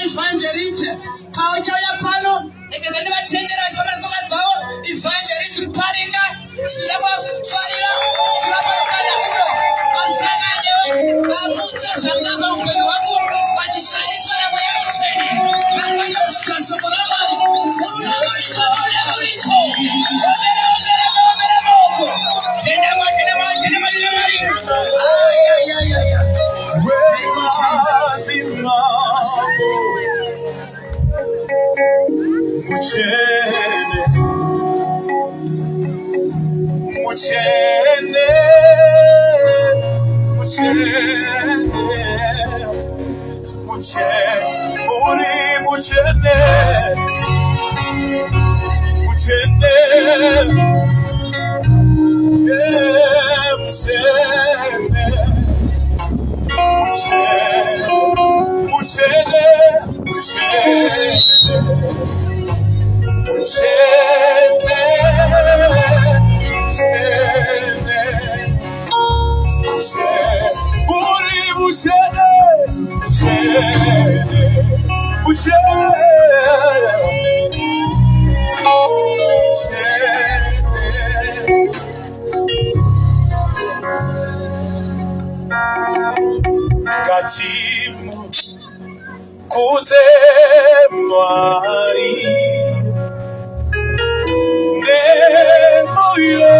Evangelist pauchauya pano, regedza ndivatendera vachifamba netsoka dzavo. Evangelist Muparinga, tinoda kuvafarira, chivapa mukana uno vasangane vamutse zvakafa upenyu hwako vachishandiswa naMweya Mutsvene, vakwanisa kusvika shoko raMwari. Murudo muridzo, murudo muridzo, ombera, ombera, ombera maoko. Tenda Mwari, tenda Mwari, tenda Mwari, tenda Mwari. Ayayayaya, thank you, Jesus. Mutsvene, mutsvene, mutsvene, mutsvene, uri mutsvene, mutsvene, eh, mutsvene, mutsvene, mutsvene, mutsvene, mutsvene, mutsvene, mutsvene, uri mutsvene, mutsvene, mutsvene, mutsvene. Ngatimukudze Mwari nemoyo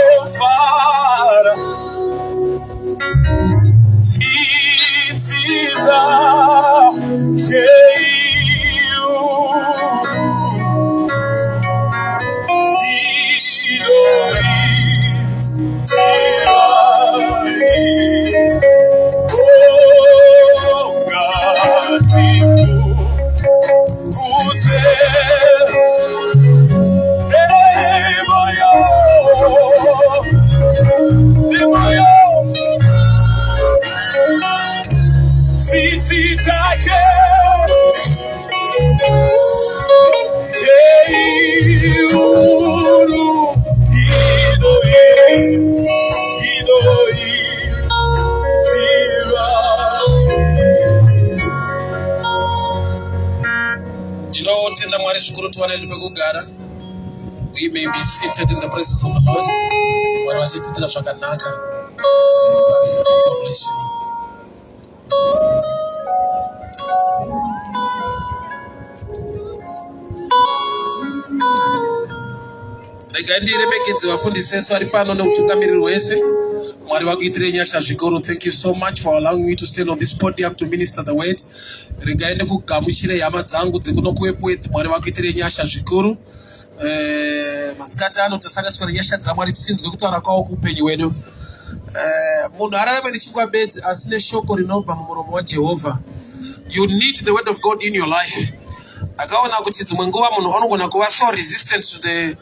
inofara, tsitsi dzake Tsitsi dzake Jeuru inoi inoi tiva. Ndinotenda Mwari zvikuru tiwane pekugara. We may be seated in the presence of the Lord. Mwari vachitiitira zvakanaka. Pasi. God bless you. Regai ndiremekedze vafundisi vese vari pano neutungamiriri hwese. Mwari vakuitirei nyasha zvikuru. Thank you so much for allowing me to stand on this podium to minister the word. Regai ndikugamuchirei, hama dzangu dzekuno kuEpworth. Mwari vakuitirei nyasha zvikuru. Masikati ano tasanganiswa nenyasha dzaMwari tichinzwe kutaura kwavo kuupenyu hwedu. Munhu ararame nechingwa bedzi, asi neshoko rinobva mumuromo waJehovha. You need the word of God in your life. Akaona kuti dzimwe nguva munhu anogona kuva so resistant to the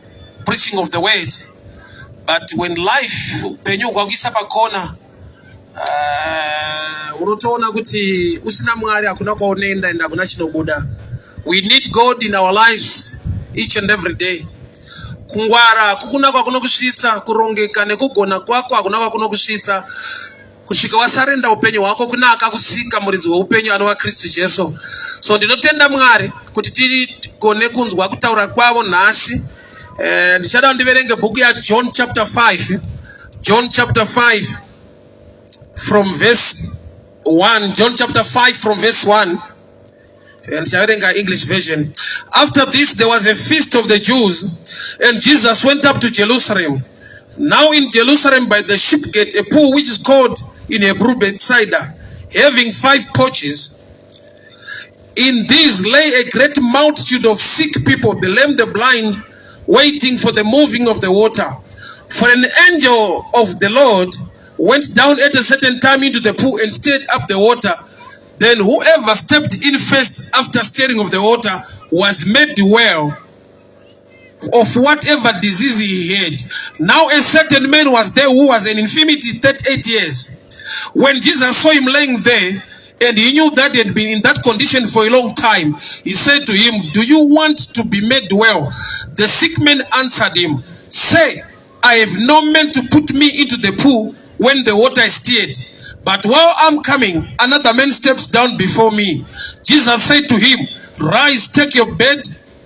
preaching of the word, but when life, upenyu hwakuisa pakona, unotoona kuti usina Mwari hakuna kwaunoenda ende hakuna chinobuda. We need God in our lives each and every day. Kungwara hakukuna kwakunokusvitsa, kurongeka nekugona kwako hakuna kwakunokusvitsa kusvika wasarenda upenyu hwako kuna akakusika, muridzi weupenyu anova Kristu Jesu. So ndinotenda Mwari kuti tigone kunzwa kutaura kwavo nhasi. Ndichada ndiverenge bhuku yaJohn chapter 5, John chapter 5 from verse 1, John chapter 5 from verse 1, and ndichaverenga English version. After this there was a feast of the Jews, and Jesus went up to Jerusalem. Now in Jerusalem by the Sheep Gate a pool, which is called in Hebrew Bethsaida, having five porches. In these lay a great multitude of sick people, the lame, the blind, waiting for the moving of the water. For an angel of the Lord went down at a certain time into the pool and stirred up the water. Then whoever stepped in first after stirring of the water was made well of whatever disease he had. Now a certain man was there who was an infirmity 38 years. When Jesus saw him laying there, and he knew that he had been in that condition for a long time, he said to him, "Do you want to be made well?" The sick man answered him, "Say, I have no man to put me into the pool when the water is stirred. But while I'm coming, another man steps down before me. Jesus said to him, Rise, take your bed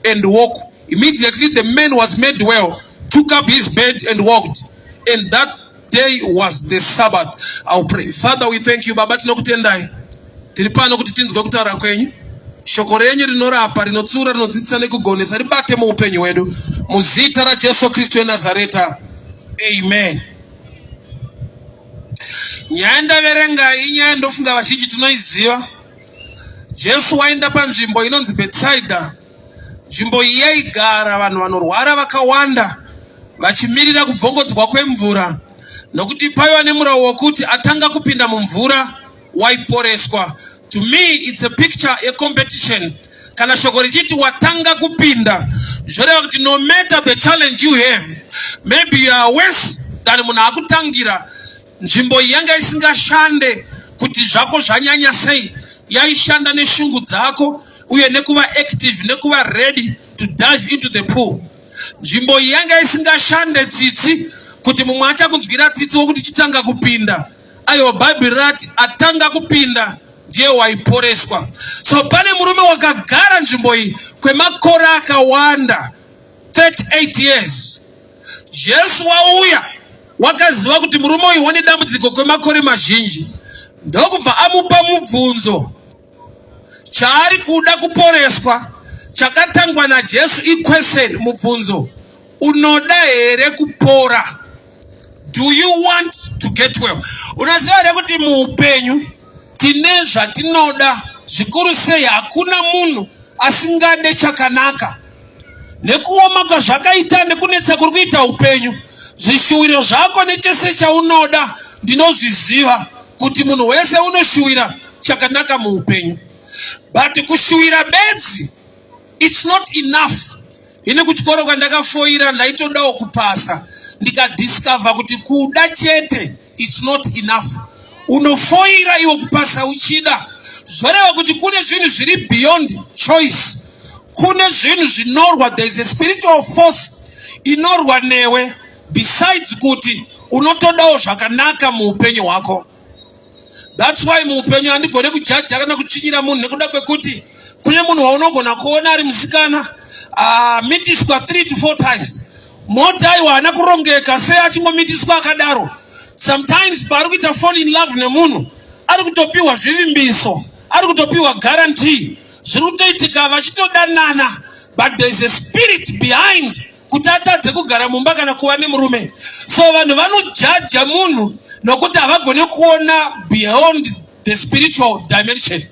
and walk. Immediately the man was made well, took up his bed and walked. And that day was the Sabbath. I'll pray. Father, we thank you. Baba, tinokutendai. Tiri pano kuti tinzwe kutaura kwenyu. Shoko renyu rinorapa, rinotsiura, rinodzidzisa nekugonesa, ribate muupenyu hwedu. Muzita raJesu Kristu weNazareta. Amen. Nyaya ndaverenga inyaya ndofunga vazhinji tinoiziva. Jesu waenda panzvimbo inonzi Betsaida. Nzvimbo iyi yaigara vanhu vanorwara vakawanda vachimirira kubvongodzwa kwemvura nokuti paiva nemurau wokuti atanga kupinda mumvura waiporeswa. To me it's a picture yecompetition. Kana shoko richiti watanga kupinda zvoreva kuti no matter the challenge you have, maybe you are worse than munhu akutangira. Nzvimbo iyi yanga isingashande kuti zvako zvanyanya sei, yaishanda neshungu dzako uye nekuva active nekuva ready to dive into the pool. Nzvimbo iyi yanga isingashande tsitsi kuti mumwe achakunzwira tsitsi wokuti chitanga kupinda. Aiwa, Bhaibheri rati atanga kupinda ndiye waiporeswa. So pane murume wakagara nzvimbo iyi kwemakore akawanda, 38 years. Jesu wauya wakaziva kuti murume uyu wane dambudziko kwemakore mazhinji, ndokubva amupa mubvunzo. Chaari kuda kuporeswa chakatangwa naJesu iquestion, mubvunzo: unoda here kupora? Do you want to get well? Unoziva here kuti muupenyu tine zvatinoda zvikuru sei? Hakuna munhu asingade chakanaka. Nekuoma kwazvakaita nekunetsa kuri kuita upenyu, zvishuwiro zvako nechese chaunoda, ndinozviziva kuti munhu wese unoshuwira chakanaka muupenyu. But kushuwira bedzi, it's not enough. Ini kuchikoro kwandakafoira ndaitodawo kupasa, ndikadiscover kuti kuda chete, it's not enough. Unofoira iwe kupasa uchida, zvoreva kuti kune zvinhu zviri beyond choice, kune zvinhu zvinorwa. There is a spiritual force inorwa newe besides kuti unotodawo zvakanaka muupenyu hwako. That's why muupenyu handigone kujaja kana kuchinyira munhu, nekuda kwekuti kune munhu waunogona kuona ari musikana amitiswa 3 to 4 times, mota aiwa haana kurongeka sei achingomitiswa akadaro. Sometimes paari kuita fall in love nemunhu, ari kutopiwa zvivimbiso, ari kutopiwa guarantee, zviri kutoitika vachitodanana, but there is a spirit behind kuti atadze kugara mumba kana kuva nemurume. So vanhu vanojaja munhu nokuti havagoni kuona beyond the spiritual dimension.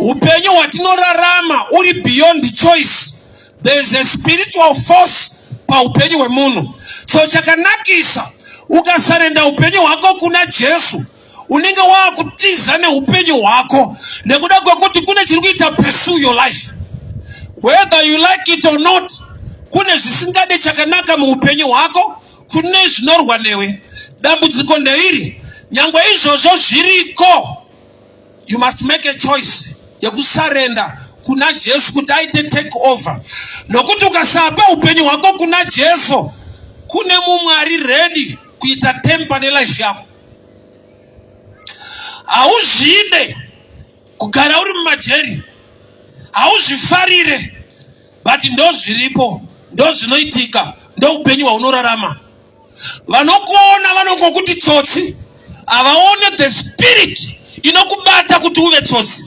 Upenyu hwatinorarama uri beyond choice. There is a spiritual force paupenyu hwemunhu. So chakanakisa, ukasurrender upenyu hwako kuna Jesu, unenge waakutiza neupenyu hwako, nekuda kwekuti kune chiri kuita pursue your life whether you like it or not. Kune zvisingade chakanaka muupenyu hwako, kune zvinorwa newe. Dambudziko ndeiri: nyangwe izvozvo zviriko, you must make a choice yekusurrender kuna Jesu kuti aite take over, nokuti ukasapa upenyu hwako kuna Jesu, kune mumwe ari ready kuita tamper nelife yako. Hauzvide kugara uri mumajeri, hauzvifarire, but ndo zviripo, ndo zvinoitika, ndo upenyu hwaunorarama. Vanokuona vanongokuti tsotsi, havaone the spirit inokubata kuti uve tsotsi.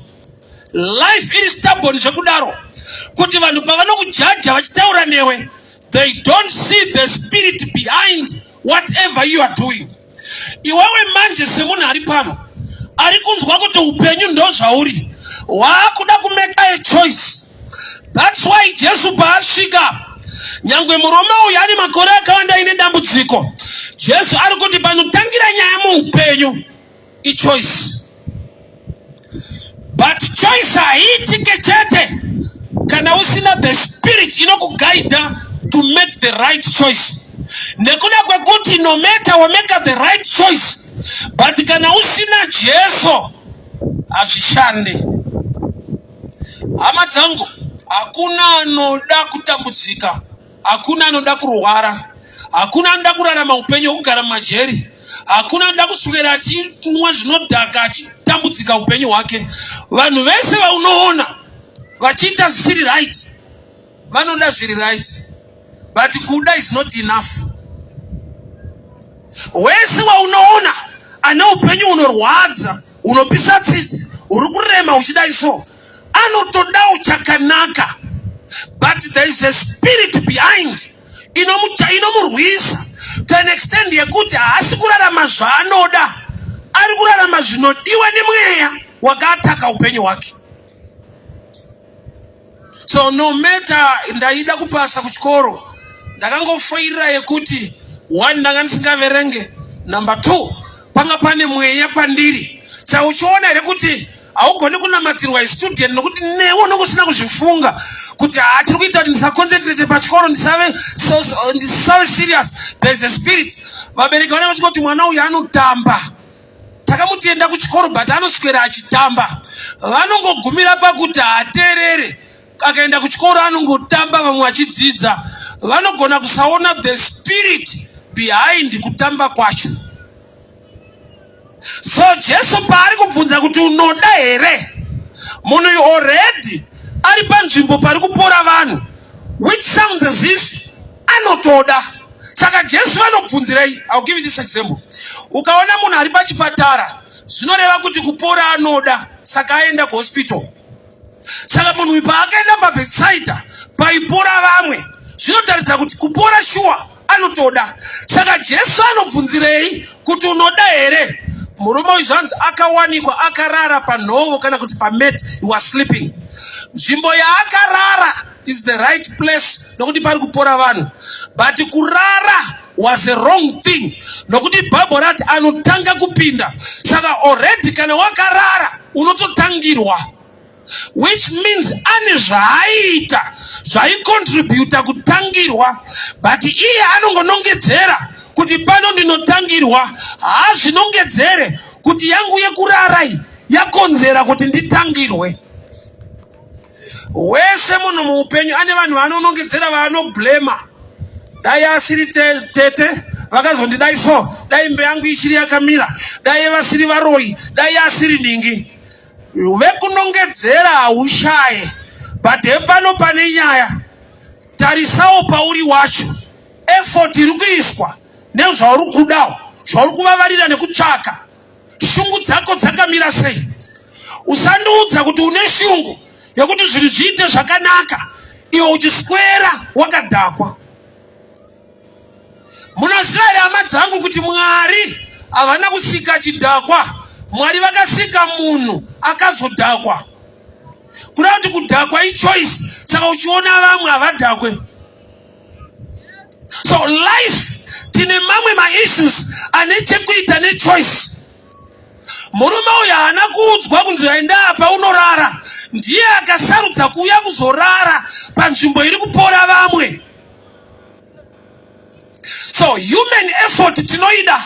Life iri stubborn zvekudaro kuti vanhu pavanokujaja vachitaura newe, they don't see the spirit behind whatever you are doing. Iwewe manje semunhu ari pano ari kunzwa kuti upenyu ndo zvauri, waakuda kumake a choice. That's why Jesu paasvika, nyangwe murume uyu ane makore akawanda aine dambudziko, Jesu ari kuti panotangira nyaya muupenyu ichoice. But choice haiitike chete kana usina the spirit inokuguida to make the right choice, nekuda kwekuti no matter wamake the right choice, but kana usina Jesu hazvishande. Hama dzangu, hakuna anoda kutambudzika, hakuna anoda kurwara, hakuna anoda kurarama upenyu hwekugara mumajeri. Hakuna anoda kuswera achinwa zvinodhaka achitambudzika upenyu hwake. Vanhu vese vaunoona vachiita zvisiri right vanoda zviri right, but kuda is not enough. Wese waunoona ane upenyu hunorwadza, hunopisa tsitsi, huri kurema uchidai so, anotodawo chakanaka, but there is a spirit behind inomurwisa to an extent yekuti haasi kurarama zvaanoda, ari kurarama zvinodiwa nemweya wakaataka upenyu hwake. So no matter ndaida kupasa kuchikoro, ndakangofoirira yekuti one, ndanga ndisingaverenge, number two, panga pane mweya pandiri. Saka uchiona here kuti haugoni kunamatirwa istudent nokuti newe unenge usina kuzvifunga kuti haachiri kuita kuti ndisaconcentrate pachikoro, ndisave serious. There is a spirit. Vabereki vanenge vachingoti mwana uyu anotamba, takamuti enda kuchikoro but anoswera achitamba. Vanongogumira pakuti haateerere, akaenda kuchikoro anongotamba vamwe vachidzidza. Vanogona kusaona the spirit behind kutamba kwacho. So Jesu paari kubvunza kuti unoda here, munhu uyu already ari panzvimbo pari kupora vanhu, which sounds as if anotoda. Saka Jesu vanobvunzirei? I'll give you this example. Ukaona munhu ari pachipatara, zvinoreva kuti kupora anoda, saka aenda kuhospital. Saka munhu uyu paakaenda paBetsaida paipora vamwe, zvinotaridza kuti kupora shuwa anotoda. Saka Jesu anobvunzirei kuti unoda here? Murume uyu zvanzi akawanikwa akarara panhovo kana kuti pamat, he was sleeping. Nzvimbo yaakarara is the right place nokuti pari kupora vanhu, but kurara was a wrong thing nokuti Bhaibheri rati anotanga kupinda. Saka already kana wakarara unototangirwa, which means ane zvaaiita zvaicontributa kutangirwa, but iye anongonongedzera kuti pano ndinotangirwa. Haazvinongedzere kuti yangu yekurara iyi yakonzera kuti nditangirwe. Wese munhu muupenyu ane vanhu vaanonongedzera, vaanoblema. Dai asiri tete vakazondidai so, dai imba yangu ichiri yakamira, dai vasiri varoyi, dai asiri nhingi. Vekunongedzera haushaye, but hepano pane nyaya. Tarisawo pauri wacho, effort iri kuiswa nezvauri kudawo, zvauri kuvavarira nekutsvaka, shungu dzako dzakamira sei? Usandiudza kuti une shungu yekuti zvinhu zviite zvakanaka iwe uchiswera wakadhakwa. Munoziva here hama dzangu kuti Mwari havana kusika chidhakwa? Mwari vakasika munhu akazodhakwa. Kuda kuti kudhakwa ichoice. Saka uchiona vamwe havadhakwe. So life tine mamwe maissues ane chekuita nechoice. Murume uyu haana kuudzwa kunzi aenda apa unorara, ndiye akasarudza kuuya kuzorara panzvimbo iri kupora vamwe. So human effort tinoida.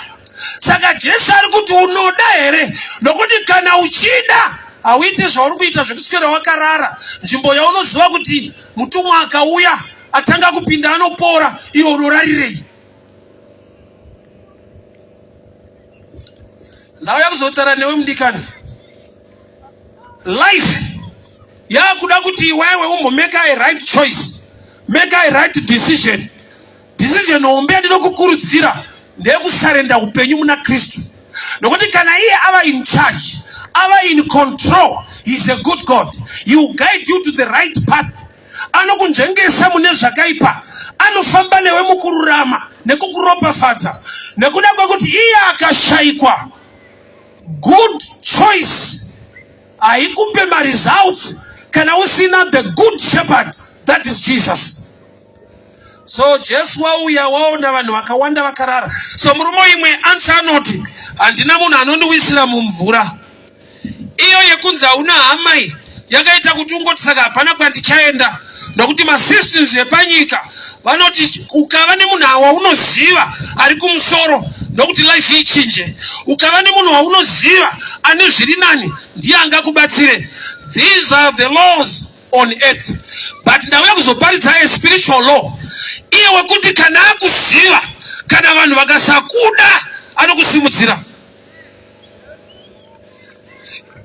Saka Jesu ari kuti unoda here? Nokuti kana uchida hauite zvauri kuita zvekuswera wakarara nzvimbo yaunoziva kuti mutumwa akauya atanga kupinda anopora, iwe unorarirei? Ndauya kuzotaura newe mudikani. Life yakuda kuti iwewe umbomake a right choice, make a right decision. Decision hombe yandinokukurudzira ndeyekusurrender upenyu muna Kristu, nokuti kana iye ava in charge, ava in control, he is a good God, he will guide you to the right path. Anokunzvengesa mune zvakaipa, anofamba newe mukururama nekukuropafadza, nekuda kwekuti iye akashayikwa. Good choice haikupe maresults kana usina the good shepherd, that is Jesus. So Jesu wauya waona vanhu vakawanda vakarara. So murume imwe answer anoti handina munhu anondiwisira mumvura. Iyo yekunzi hauna hama iyi yakaita kuti ungoti saka hapana kwandichaenda, nokuti masystems epanyika vanoti ukava nemunhu waunoziva ari kumusoro nokuti life ichinje, ukava nemunhu waunoziva ane zviri nani ndiye angakubatsire. These are the laws on earth, but ndauya kuzoparidza a spiritual law, iye wekuti kana akuziva, kana vanhu vakasakuda. Anokusimudzira.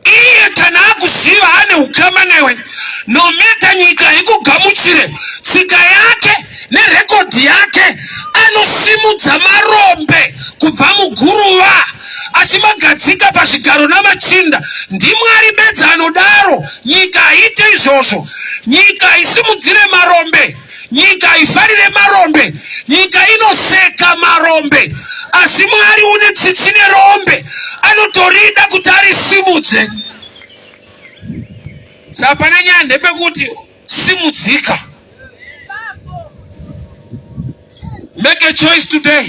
Iye kana akuziva ane ukama newe, no matter nyika ikugamuchire, tsika yake nerekodhi yake, anosimudza marombe kubva muguruva achimagadzika pazvigaro namachinda. NdiMwari bedzi anodaro. Nyika haiite izvozvo. Nyika haisimudzire marombe. Nyika haifarire marombe. Nyika inoseka marombe. Asi Mwari une tsitsi nerombe, anotorida kuti arisimudze. Saka pane nyaya ndepekuti simudzika. Make a choice today.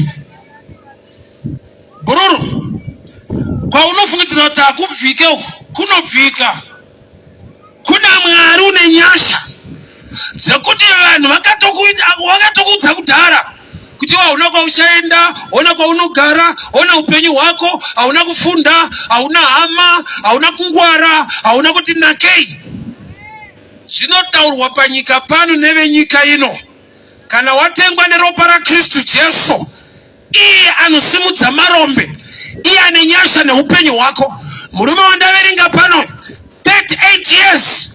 Bhururu, kwaunofungidzira kuti hakubvike uku, kunobvika. Kuna Mwari une nyasha dzekuti vanhu vakatokuudza kudhara kuti hauna kwauchaenda, hauna kwaunogara, hauna upenyu hwako, hauna kufunda, hauna hama, hauna kungwara, hauna kuti nakei. Zvinotaurwa panyika pano nevenyika ino, kana watengwa neropa raKristu Jesu, Iye anosimudza marombe, iye ane nyasha neupenyu hwako. Murume wandaverenga pano 38 years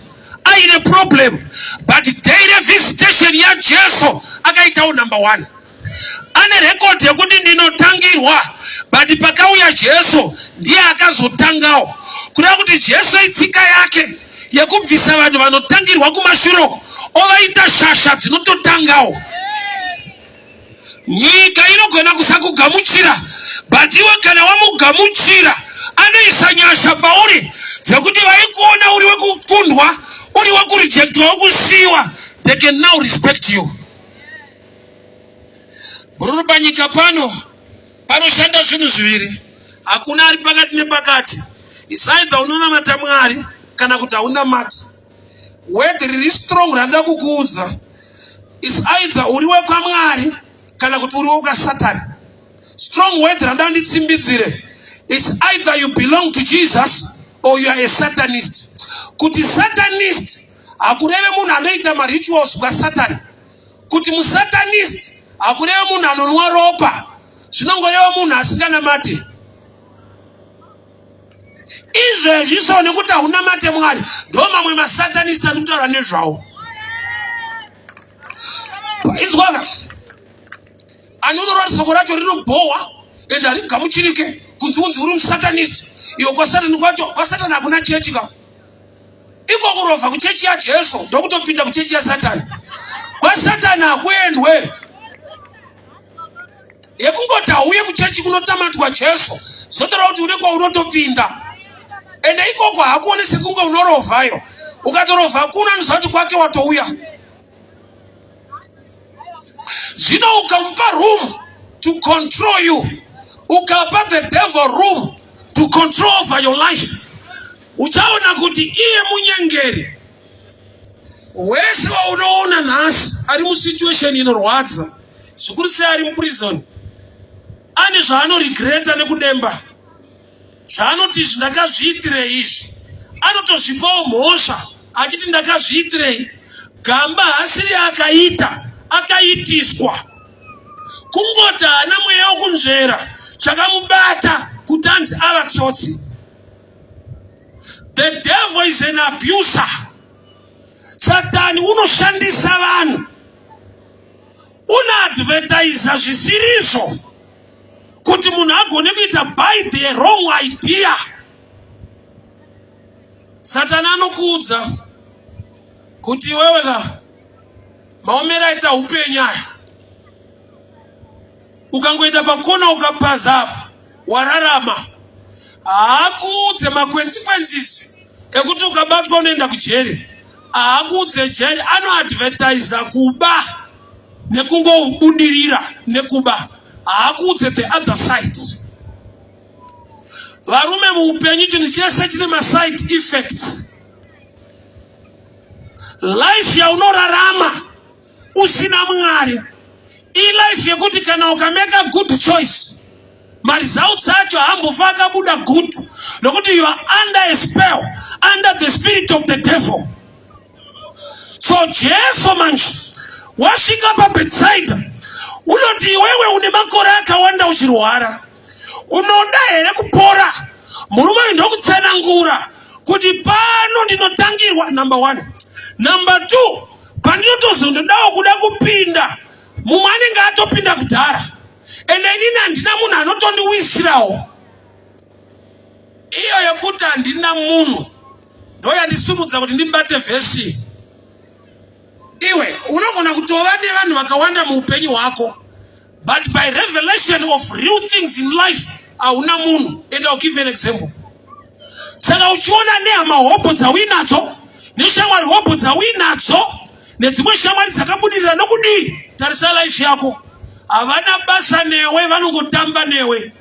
aine problem, but day revisitation yaJesu akaitawo number one. Ane record yekuti ndinotangirwa, but pakauya Jesu ndiye akazotangawo. Kureva kuti Jesu itsika yake yekubvisa vanhu vanotangirwa kumashure uko ovaita shasha dzinototangawo. Nyika inogona kusakugamuchira, but iwe kana wamugamuchira anoisa nyasha pauri dzekuti vaikuona uri wekukundwa, uri wekurejectwa, wekusiyiwa, they can now respect you. Bhururu panyika pano panoshanda zvinhu zviviri, hakuna ari pakati nepakati. It's either unonamata Mwari kana kuti haunamati. Word riri strong randida kukuudza is either uri wekwaMwari kana kuti uri wekwaSatani. Strong word randida nditsimbidzire is either you belong to Jesus or you are a satanist. Kuti satanist hakureve munhu anoita marituals kwaSatani. Kuti musatanist hakureve munhu anonwa ropa, zvinongoreva munhu asinganamati. Izvezvi so nekuti haunamate Mwari, ndo mamwe masatanist ari kutaura nezvawo. Inzwaka, anonorwa soko racho rinobhowa ende harigamuchirike kunzi unzi uri musatanist. Iwe kwasatani kwacho, kwasatani hakuna chechi ka. Iko kurovha kuchechi yaJesu ndokutopinda kuchechi yaSatani. KwaSatani hakuendwe. Yekungoti hauye kuchechi kunotamatwa Jesu zvotoreva kuti une kwaunotopinda. Ende ikoko hakuoni sekunge unorovhayo. Ukatorovha kuno anoziva kuti kwake watouya. Zvino ukamupa room to control you, ukapa the devil room to control over your life, uchaona kuti iye munyengeri wese waunoona nhasi ari musituation inorwadza zvikuru sei ari muprison ane zvaanoregreta nekudemba zvaanoti izvi ndakazviitirei izvi anotozvipawo mhosva achiti ndakazviitirei gamba hasiri akaita akaitiswa kungoti haana mweya wokunzvera chakamubata kuti anzi ava tsotsi. The devil is an abuser. Satani unoshandisa vanhu, unoadvertisa zvisirizvo kuti munhu agone kuita buy the wrong idea. Satani anokuudza kuti iwewe ka maomero aita upenyu aya ukangoenda pakona ukapaza apa wararama. Haakuudze makwenzikwenzisi ekuti ukabatwa unoenda kujeri. Haakuudze jeri, anoadvertisa kuba nekungobudirira nekuba. Haakuudze the other side. Varume, muupenyu chinhu chese chine maside effects. Life yaunorarama usina Mwari ilife yekuti kana ukameka good choice maresults acho haambofa akabuda good, nokuti you are under a spell, under the spirit of the devil. So Jesu manje wasvika paBethsaida, unoti iwewe une makore akawanda uchirwara. Unoda here kupora? Murume uyu ndokutsanangura kuti pano ndinotangirwa number one, number two, pandinotozondodawo kuda kupinda mumwe anenge atopinda kudhara, ende inini handina munhu anotondiwisirawo. Iyo yekuti handina munhu ndoyandisimudza kuti ndibate vhesi. Iwe unogona kutova nevanhu vakawanda muupenyu hwako, but by revelation of real things in life hauna munhu. And I'll give an example. Saka uchiona nehama hobho dzauinadzo neshamwari hobho dzauinadzo nedzimwe shamwari dzakabudirira nokudii, tarisa life yako, havana basa newe, vanongotamba newe.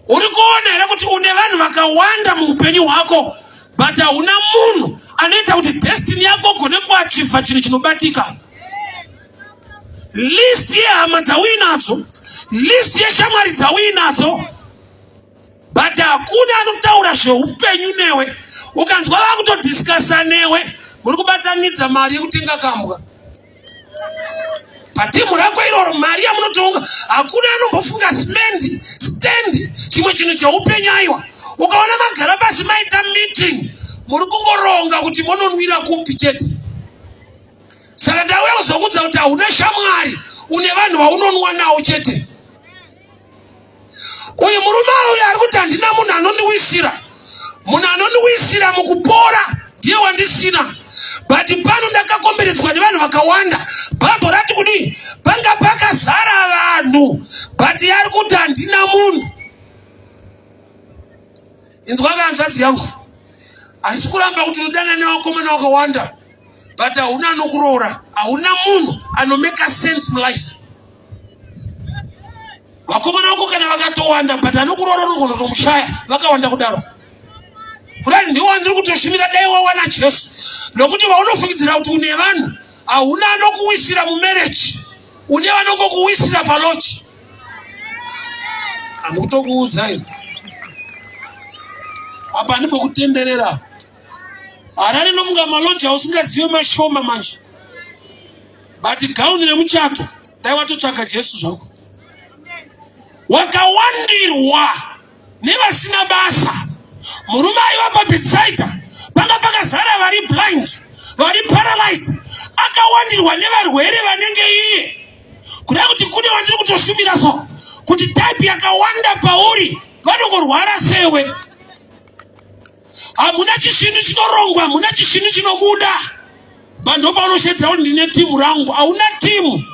Uri kuona here kuti une vanhu vakawanda muupenyu hwako, but hauna munhu anoita kuti destiny yako ugone kuachivha chinhu chinobatika? List yehama dzauinadzo, list yeshamwari dzauinadzo, but hakuna anotaura zveupenyu newe. Ukanzwa vakutodhiskasa newe, muri kubatanidza mari yekutenga kambwa patimu rako iroro, mari yamunotonga. Hakuna anombofunga simendi, stand, chimwe chinhu cheupenyu. Aiwa, ukaona magara pasi maita meeting, muri kungoronga kuti mononwira kupi chete. Saka ndauya kuzokudza kuti hauna shamwari, une vanhu vaunonwa nawo chete. Uyu murume uyu ari kuti handina munhu anondiwisira, munhu anondiwisira mukupora ndiye wandisina, but pano ndakakomberedzwa nevanhu vakawanda. Bhabho rati kudii? Panga pakazara vanhu, but ari kuti handina munhu. Inzwa hanzvadzi yangu, handisi kuramba kuti unodana nevakomana vakawanda, but hauna anokuroora, hauna munhu anomeka sense mulife. Vakomana vako kana vakatowanda, but anokuroora unogona kutomushaya vakawanda kudaro. Kudai ndiwo wandiri kutoshumira, dai wawana Jesu, nokuti vaunofungidzira kuti une vanhu, hauna anokuwisira mumarriage, une vanongokuwisira palodge. Handikutokuudzai apa, handimbokutenderera. Harare inofunga malodge ausingazive mashoma manje, but gauni remuchato dai watotsvaga Jesu zvako. Wakawandirwa nevasina basa. Murume aiva paBhetsaida, panga pakazara vari blind, vari paralyzed, akawandirwa nevarwere vanenge iye. Kuda kuti kune wandiri kutoshumira so kuti type yakawanda pauri vanongorwara sewe. Hamuna chisvinhu chinorongwa, hamuna chisvinhu chinobuda. Vanhu paunoshedzera kuti ndine timu rangu, hauna timu,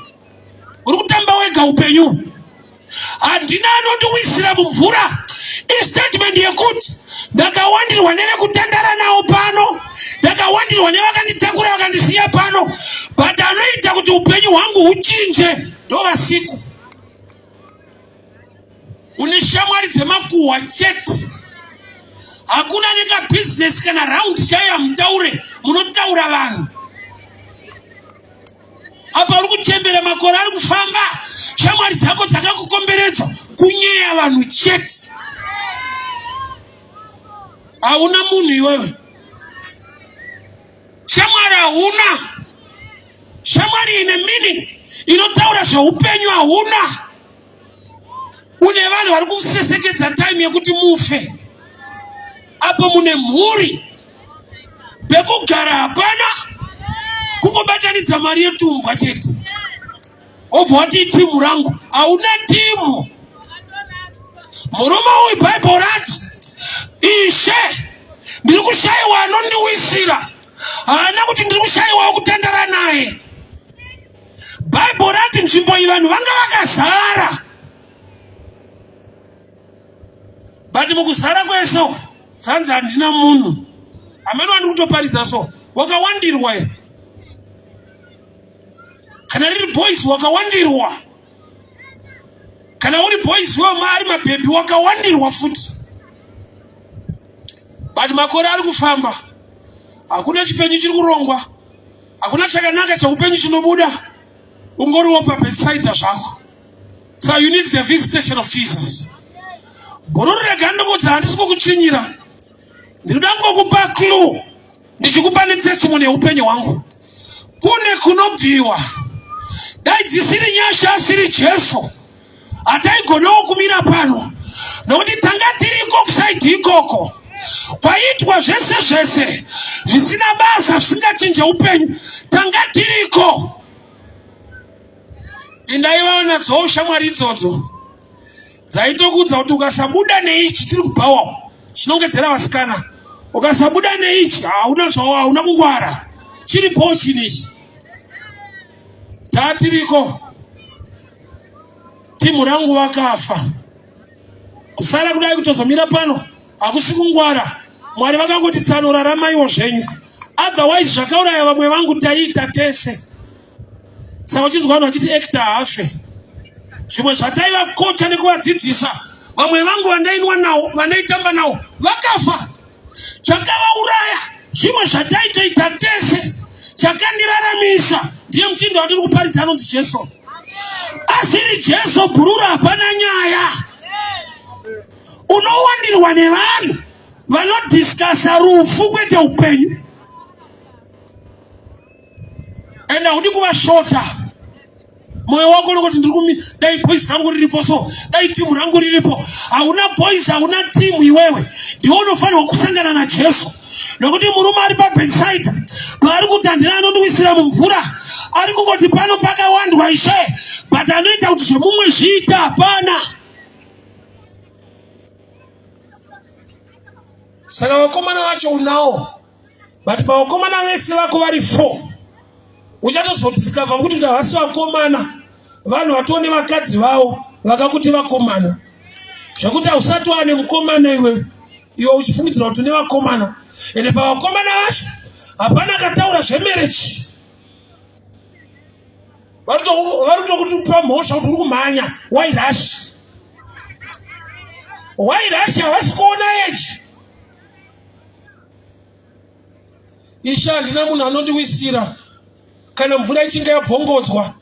uri kutamba wega upenyu. Handina anondiwisira mumvura istatement yekuti ndakawandirwa nevekutandara nawo pano, ndakawandirwa nevakanditakura vakandisiya pano, but anoita kuti upenyu hwangu huchinje ndovasiku. Une shamwari dzemakuhwa chete, hakuna nekabhizinesi kana raundi chaiyo hamutaure, munotaura vanhu. Apa uri kuchembera, makore ari kufamba, shamwari dzako dzakakukomberedza kunyeya vanhu chete. Hauna munhu iwewe, shamwari hauna, shamwari ine meaning inotaura zveupenyu hauna. Une vanhu vari kusesekedza time yekuti mufe. Apo mune mhuri, pekugara hapana, kungobatanidza mari yetumbwa chete, obva wati itimu rangu. Hauna timu. Murume uyu, Bhaibheri rati, "Ishe, ndiri kushayiwa anondiwisira." Haana kuti ndiri kushayiwa wekutandara naye. Bhaibheri rati nzvimbo iyi vanhu vanga vakazara, but mukuzara kwese uku zvanzi handina munhu. Hamene wandiri kutoparidza so, wakawandirwa here? Kana riri boys, wakawandirwa. Kana uri boys wemari mabhebhi, wakawandirwa futi, but makore ari kufamba, hakuna chipenyu chiri kurongwa, hakuna chakanaka cheupenyu chinobuda, ungoriwo paBethsaida zvako. So you need the visitation of Jesus. Bhururu, rega ndikudza, handisi kukuchinyira, ndinoda kungokupa clue ndichikupa netestimony yeupenyu hwangu. Kune kunobviwa, dai dzisiri nyasha, asiri Jesu. Hataigonawo kumira pano nokuti tanga tiriko kusaidhi ikoko kwaiitwa zvese zvese zvisina basa zvisingachinje upenyu. Tanga tiriko. Indaivawo nadzowo shamwari idzodzo dzaitokuudza kuti ukasabuda neichi tiri kubhawa chinongedzera vasikana ukasabuda neichi hauna zvawo hauna kungwara chiripo chini ichi tatiriko timu rangu vakafa kusara kudai kutozomira pano hakusi kungwara mwari vakangoti tsano raramaiwo zvenyu otherwise zvakauraya vamwe vangu taiita tese saka uchinzwa vanhu vachiti actor hafe zvimwe zvataivakocha nekuvadzidzisa vamwe vangu vandainwa nawo vandaitamba nawo vakafa chakavauraya zvimwe zvataitoita tese chakandiraramisa ndiye muchinda wandiri kuparidza anonzi jesu asiri jesu bhururu hapana nyaya unowandirwa nevanhu vanodhiskasa rufu kwete upenyu and haudi kuvashota moyo wako unokuti ndiri kumi dai boys rangu riripo so dai timu rangu riripo hauna boys hauna timu iwewe ndiwe unofanirwa kusangana najesu nokuti murume ari pabetsaida paari kuti handina anondiwisira mumvura ari kungoti pano pakawandwa ishe but anoita kuti zvemumwe zviita hapana saka vakomana vacho unawo but pavakomana vese vako vari four uchatozodiscover kuti kuti havasi vakomana vanhu vatoo nevakadzi vavo vakakuti vakomana zvekuti hausati wane mukomana iwe iwe uchifungidzira kuti une vakomana ende pavakomana vacho hapana akataura zvemerechi vari kutokupa mhosva kuti uri kumhanya why rush why rush havasi kuona eji Ishe, handina munhu anondiwisira kana mvura ichinge yabvongodzwa.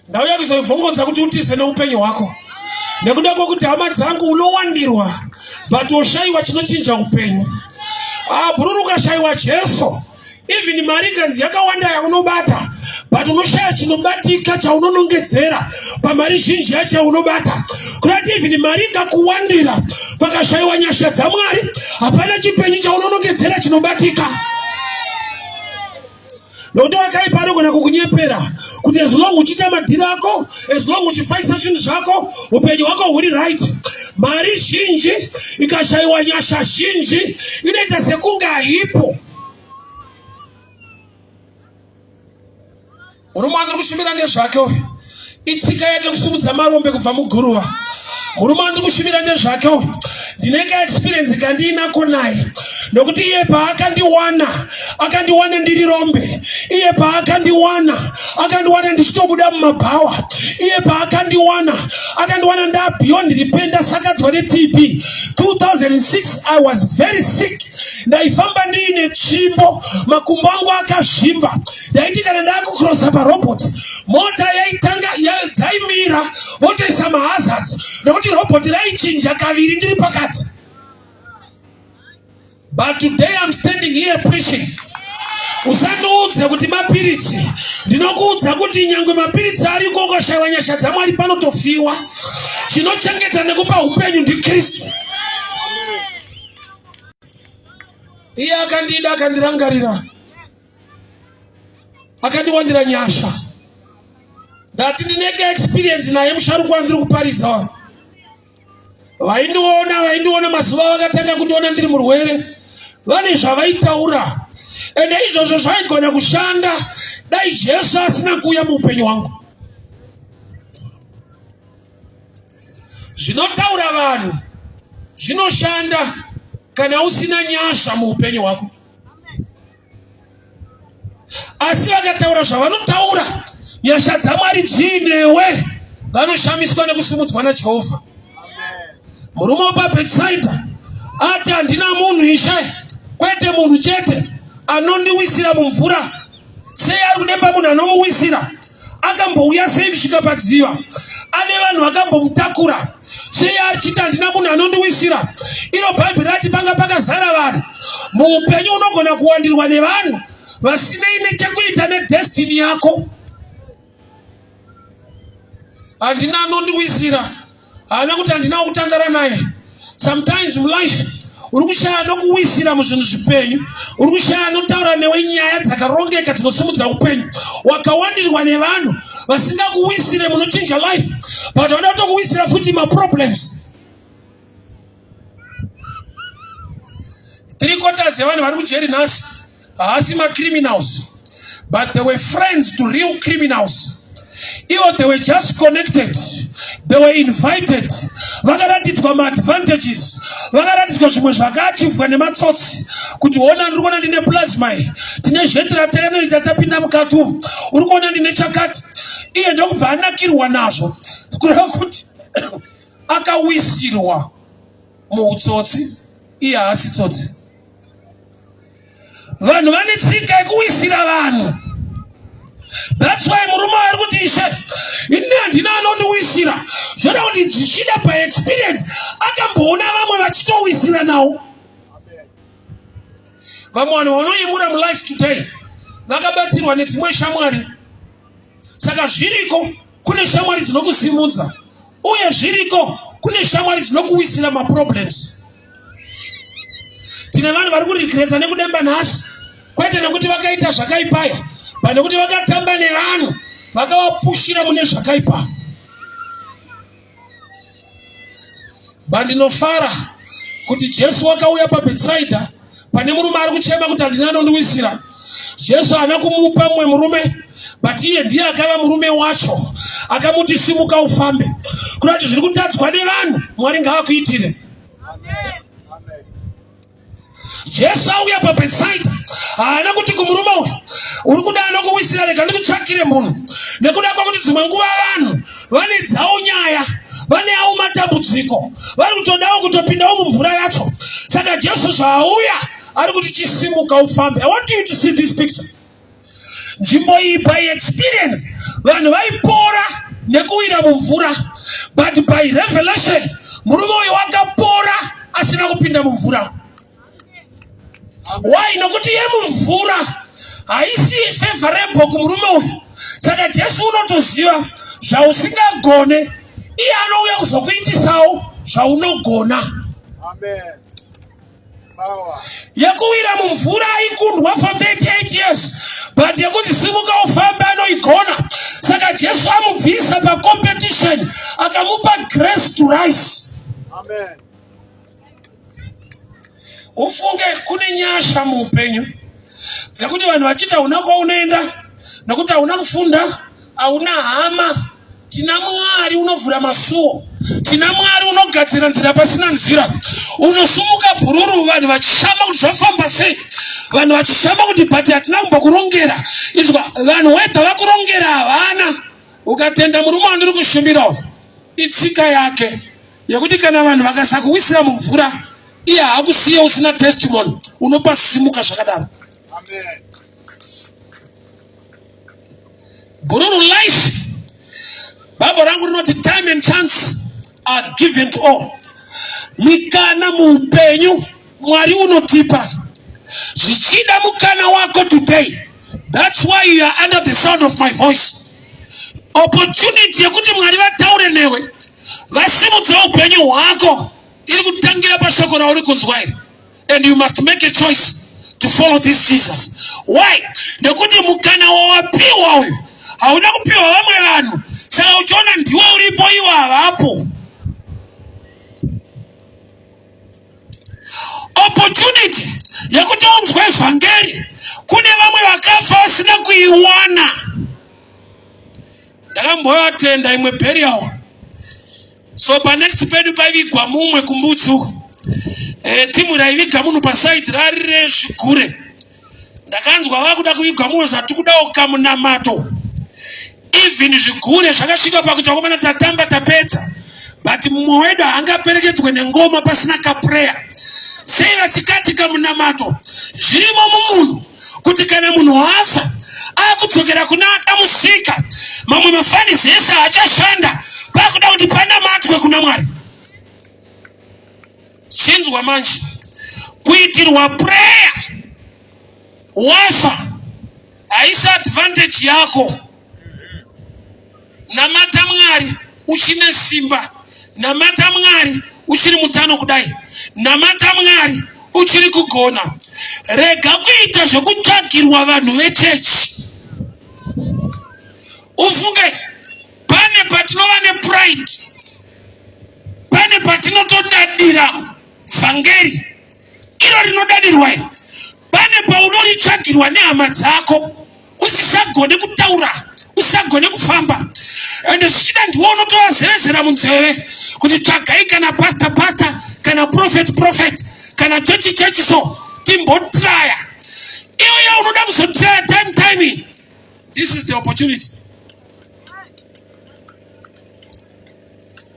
Ndauya kuzoibvongodza kuti utize neupenyu hwako, nekuda kwekuti hama dzangu unowandirwa but woshayiwa chinochinja upenyu. Ah, bhururu ukashayiwa Jesu even mari ikanzi yakawanda yaunobata but unoshaya chinobatika chaunonongedzera pamari zhinji yacho yaunobata kurati even mari ikakuwandira pakashayiwa nyasha dzamwari hapana chipenyu chaunonongedzera chinobatika nokuti wakaipa anogona kukunyepera kuti as long uchiita madhiri ako as long uchifaisa zvinhu zvako upenyu hwako huri right mari zhinji ikashayiwa nyasha zhinji inoita sekunge haipo Murume wandiri kushumira nezvake uyu itsika yake kusimudza marombe kubva muguruva. Murume wandiri kushumira nezvake uyu ndine ka experience kandiinako naye nokuti iye paakandiwana akandiwana ndiri rombe, iye paakandiwana akandiwana ndichitobuda mumabhawa, iye paakandiwana akandiwana nda beyond repair ndasakadzwa neTB. 2006 I was very sick ndaifamba ndiine tsvimbo makumbo angu akazvimba ndaiti kana ndakukrosa parobot mota yaitanga dzaimira votoisa mahazards nokuti robot raichinja kaviri ndiri pakati but today I'm standing here preaching usandiudze kuti mapiritsi ndinokuudza kuti nyangwe mapiritsi ariko ukashaiwa nyasha dzamwari panotofiwa chinochengeta nekupa upenyu ndikristu Iye akandida akandirangarira, akandiwanira nyasha. Ndati ndineke experience naye musharukwa wandiri kuparidza. Vaindiona vaindiona mazuva vakatanga kundiona ndiri murwere, vane zvavaitaura ende izvozvo zvaigona kushanda dai Jesu asina kuuya muupenyu hwangu. Zvinotaura vanhu zvinoshanda kana usina nyasha muupenyu hwako, asi vakataura zvavanotaura, nyasha dzaMwari dziinewe, vanoshamiswa nekusumudzwa naJehovha. Murume wepaBhetsaidha ati handina munhu ishe, kwete munhu chete anondiwisira mumvura Sei ari kudemba munhu anomuwisira? Akambouya sei kusvika padziva? Ane vanhu vakambomutakura. Sei achiti handina munhu anondiwisira? Iro Bhaibheri rati panga pakazara vanhu. Muupenyu unogona kuwandirwa nevanhu vasinei nechekuita nedestiny yako. Handina anondiwisira. Haana kuti handina wokutandara naye. Sometimes mulife uri kushaya anokuwisira muzvinhu zvipenyu, uri kushaya anotaura newe nyaya dzakarongeka dzinosimudza upenyu. Wakawandirwa nevanhu vasingakuwisire munochinja life, but vanoda kutokuwisira futi maproblems. 3/4 yevanhu vari kujeri nhasi haasi macriminals, but they were friends to real criminals. Ivo they were just connected, they were invited, vakaratidzwa maadvantages, vakaratidzwa zvimwe zvakaachivwa nematsotsi kuti hona, ndiri kuona ndine plasma iyi, tine zheti ratakanoita tapinda mukati umu, uri kuona ndine chakati. Iye ndokubva anakirwa nazvo, kureva kuti akawisirwa muutsotsi, iye haasi tsotsi. Vanhu vane tsika yekuwisira vanhu. That's why murume ari kuti, ishe, ini handina anondiwisira. Zvoda kuti zvichida paexperience akamboona vamwe vachitowisira nawo. Vamwe vanhu vanoyemura mulife today vakabatsirwa nedzimwe shamwari. Saka zviriko, kune shamwari dzinokusimudza, uye zviriko, kune shamwari dzinokuwisira maproblems. Tine vanhu vari kuregreta nekudemba nhasi, kwete nekuti vakaita zvakaipaya, but nekuti vakatamba nevanhu vakavapushira mune zvakaipa. Bandinofara kuti Jesu wakauya paBhetsaidha pane murume ari kuchema kuti handina anondiwisira. Jesu haana kumupa mumwe murume, but iye ndiye akava murume wacho, akamuti simuka ufambe. Kuda kuti zviri kutadzwa nevanhu, Mwari ngavakuitire. Jesu auya paBhetsaidha, haana kuti kumurume uyu, uri kuda anokuwisira, rega ndikutsvakire munhu, nekuda kwekuti dzimwe nguva vanhu vane dzawo nyaya, vane awo matambudziko, vari kutodawo kutopindawo mumvura yacho. Saka Jesu zvaauya ari kuti chisimuka ufambe. I want you to see this picture. Nzvimbo iyi by experience vanhu vaipora nekuwira mumvura, but by revelation murume uyu wakapora asina kupinda mumvura. Why? Nokuti yemumvura haisi favorable kumurume uyu. Saka Jesu unotoziva zvausingagone, iye anouya kuzokuitisawo zvaunogona. Amen. Yekuwira mumvura aikundwa for 38 years, but yekuti simuka ufambe anoigona. Saka Jesu amubvisa pacompetition, akamupa grace to rise. Amen. Ufunge kune nyasha muupenyu dzekuti vanhu vachiti hauna kwaunoenda nokuti hauna kufunda, hauna hama. Tina Mwari unovhura masuo, tina Mwari unogadzira nzira pasina nzira. Unosumuka bhururu, vanhu vachishama kuti zvafamba sei, vanhu vachishama kuti bhati hatina kumbokurongera. Izwa, vanhu wega vakurongera havana. Ukatenda murume wandiri kushumira uyu, itsika yake yekuti kana vanhu vakasakuwisira mumvura, iye haakusiye usina testimony, unopasimuka zvakadaro. Amen. Bhururu life, Bible rangu rinoti time and chance are given to all. Mikana muupenyu Mwari unotipa, zvichida mukana wako today. That's why you are under the sound of my voice. Opportunity yekuti Mwari vataure newe, vasimudze upenyu hwako, iri kutangira pashoko rauri kunzwa iri, and you must make a choice to follow this Jesus. Why? Nekuti mukana wawapiwa uyu hauna kupiwa vamwe vanhu, saka uchiona ndiwe uripo, iwo havapo. Opportunity yekuti unzwe vhangeri kune vamwe vakafa vasina kuiwana. Ndakambovatenda imwe burial, so panext pedu paivigwa mumwe kumbudzi uko. Timu raiviga munhu pasaidi rari rezvigure. Ndakanzwa vakuda kuvigwa mumwe, zvati kudawo kamunamato. Even zvigure zvakasvika pakuti vakomana tatamba tapedza, but mumwe wedu haangaperekedzwe nengoma pasina kaprayer. Sei vachikati kamunamato? Zvirimo mumunhu kuti kana munhu afa akudzokera kuna akamusika, mamwe mafanisi ese haachashanda, pakuda kuti panamatwe kuna Mwari. Chinzwa manje, kuitirwa prayer wafa haisi advantage yako. Namata Mwari uchine simba. Namata Mwari uchiri mutano kudai. Namata Mwari uchiri kugona. Rega kuita zvekutsvagirwa vanhu vechechi. Ufunge pane patinova nepride, pane patinotodadira vhangeri iro rinodadirwa iri pane paunoritsvagirwa nehama dzako usisagone kutaura usisagone kufamba ende zvichida ndiwo unotovazevezera munzeve kuti tsvagai kana pasta pasta kana prophet prophet kana chechi chechi so timbotraya iyoyo unoda kuzotraya time time this is the opportunity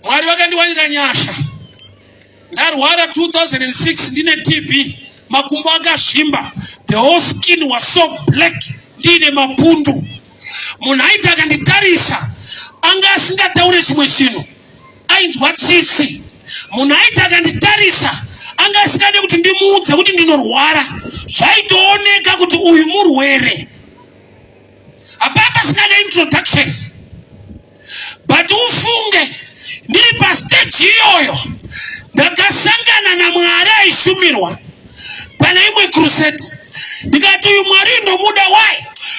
Mwari vakandiwanira nyasha. Ndarwara 2006 ndine TB, makumbo akazvimba, the whole skin was so black, ndiine mapundu. Munhu aiti akanditarisa anga asingataure chimwe chinhu, ainzwa tsitsi. Munhu aiti akanditarisa anga asingade kuti ndimuudze kuti ndinorwara, zvaitooneka kuti uyu murwere. Hapaa pasina neintroduction. But ufunge ndiri pastage iyoyo ndakasangana naMwari aishumirwa pane imwe crusade ndikati uyu Mwari ndomuda why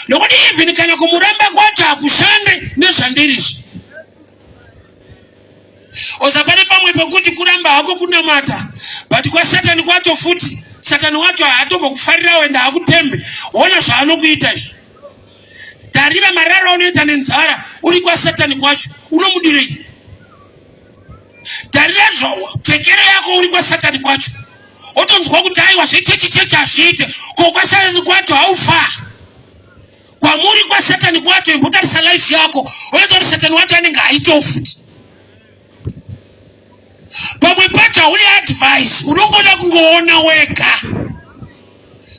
nokuti even kana kumuramba kwacho hakushande nezvandiri izvi oza pane pamwe pekuti kuramba hako kunamata but kwasatani kwacho futi satani wacho haatombokufarirawo ende haakutembe ona zvaanokuita izvi Tarira mararo aunoita nenzara uri kwasatani kwacho unomudirei? Tarira pfekero yako uri kwasatani kwacho otonzwa kuti aiwa zvechechi chechi hazviite ko kwasatani kwacho haufa kwamuri kwasatani kwacho imbotarisa life yako oita kuti satani wacho anenge aitewo futi pamwe pacho haudi advice unongoda kungoona wega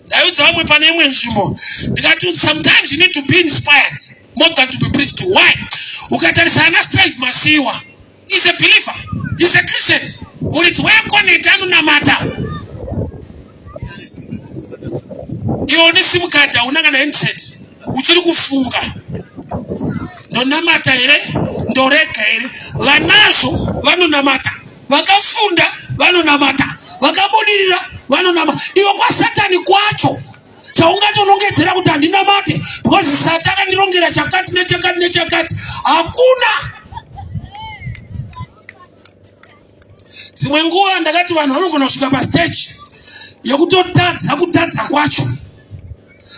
ndaiudza vamwe pane imwe nzvimbo ndikati sometimes you need to be inspired more than to be preached to why ukatarisa ana strive masiwa is a believer is a christian muridzi weekoneti anonamata iwe une simukadhi hauna kana handset uchiri kufunga ndonamata here ndorega here vanazvo vanonamata vakafunda vanonamata vakabudirira vanonamata iwe kwasatani kwacho chaungatonongedzera kuti handinamate because sati akandirongera chakati nechakati nechakati hakuna dzimwe nguva ndakati vanhu vanogona kusvika pastage yekutotadza kutadza kwacho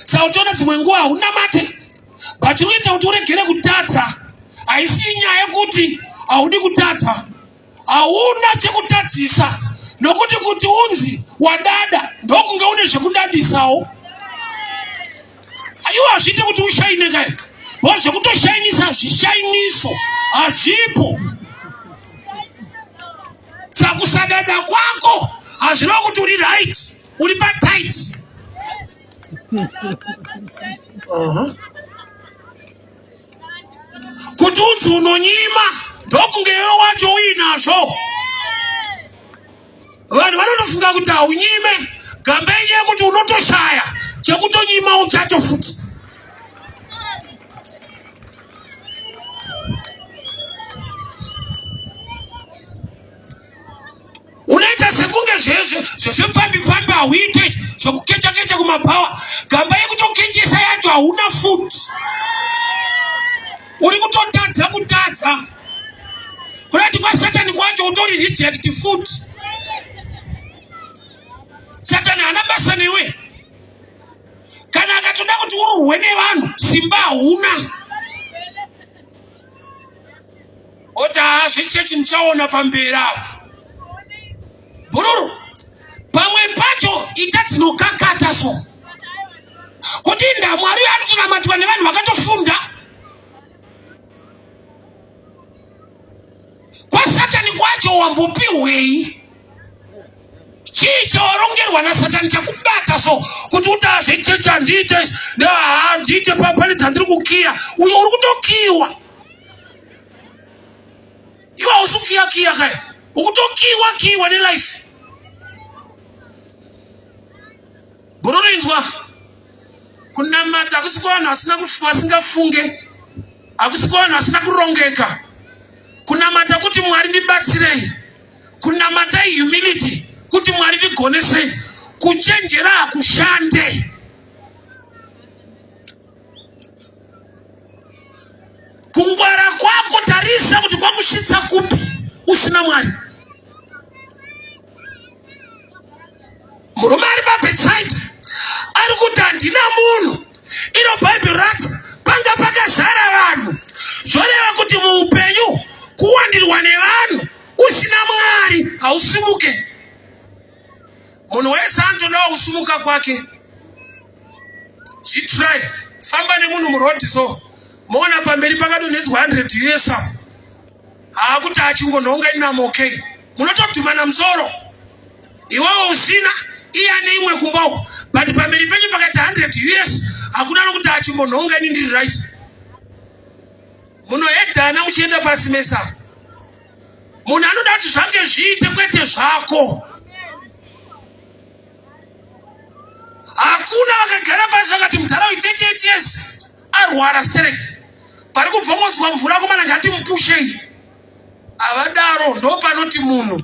saka uchiona dzimwe nguva haunamate but chinoita kuti uregere kutadza haisi nyaya yekuti haudi kutadza hauna chekutadzisa nokuti kuti unzi wadada ndokunge une zvekudadisawo iwo hazviite kuti ushaine kai bo zvekutoshainisa zvishainiso hazvipo sakusadada kwako hazvireva kuti uri right uri patight uh-huh. kuti unzi unonyima ndokunge iwe wacho uinazvo vanhu vanotofunga kuti haunyime gamba inyaya yekuti unotoshaya chekutonyima uchacho futi unoita sekunge zvezvepfambi pfambi hauite zvekukecha kecha kumabhawa gamba yekutokechesa yacho hauna futi uri kutotadza kutadza kurati kwasatani kwacho utori reject futi satani haana basa newe kana akatoda kuti ururwe nevanhu simba hauna oti haa zvechechi ndichaona pamberi apa bhururu pamwe pacho ita dzinokakata so kuti inda mwari uyo anotonamatwa nevanhu vakatofunda kwasatani kwacho wambopihwei chii chawarongerwa nasatani chakubata so kuti utaa zvechechi handiite handiite pane dzandiri kukiya uyo uri kutokiwa iwe hausi kukiya kiya kaya ukutokiwa kiwa nelife bhururinzwa kunamata hakusi kwavanhu vasingafunge hakusi kwavanhu vasina kurongeka. Kunamata kuti Mwari ndibatsirei. Kunamata humility kuti Mwari ndigonesei. Kuchenjera hakushande. Kungwara kwako tarisa kuti kwakusvitsa kupi usina Mwari. Murume ari paBetsaida ari kuti handina munhu. Iro Bhaibheri rati panga pakazara vanhu, zvoreva kuti muupenyu kuwandirwa nevanhu usina Mwari hausimuke. Munhu wese anotodawo kusimuka kwake. Zvitry, famba nemunhu muroad so moona pamberi pakadonhedzwa 100 US apo haakuti achingonhonga inamo okay munotodhumana musoro iwewe usina iye ane imwe kumba uko but pamberi penyu pakati 100 us hakuna nokuti achimbonhonga ini ndiri right munohedhana muchienda pasi mesa munhu anoda kuti zvange zviite kwete zvako hakuna vakagara pasi vakati mudhara uyu 38 years arwara stereki pari kubvongodzwa mvura komana ngatimupushei havadaro ndo panoti munhu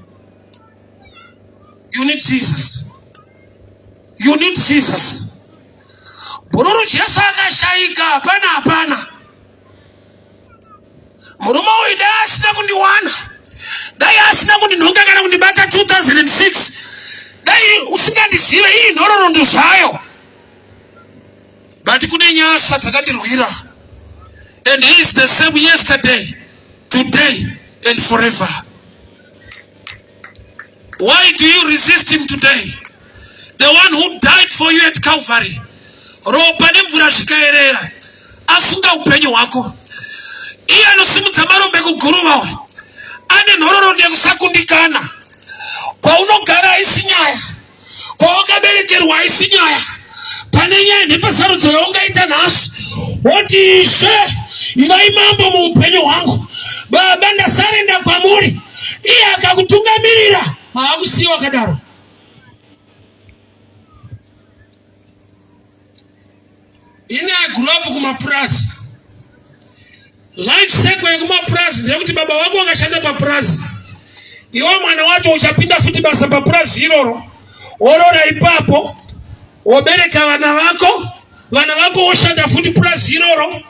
you need jesus you need jesus bhururu jesu akashaika hapana hapana murume uyu dai asina kundiwana dai asina kundinhonga kana kundibata 2006 dai usingandizive iyi nhororondo zvayo but kune nyasha dzakandirwira and he is the same yesterday today and forever why do you resist him today the one who died for you at calvary ropa nemvura zvikaerera afunga upenyu hwako iye anosimudza marombe kuguruva uyu ane nhororondo yekusakundikana kwaunogara haisi nyaya kwawakaberekerwa haisi nyaya pane nyaya nepasarudzo yaungaita nhasi woti ishe ivai mambo muupenyu hwangu baba ndasarenda kwamuri iye akakutungamirira haakusiyi wakadaro Ini I grew up kumapurazi. Life cycle yekumapurazi ndeyekuti baba vako vakashanda papurazi, iwe mwana wacho uchapinda futi basa papurazi iroro, worora ipapo, wobereka vana vako, vana vako woshanda futi purazi iroro,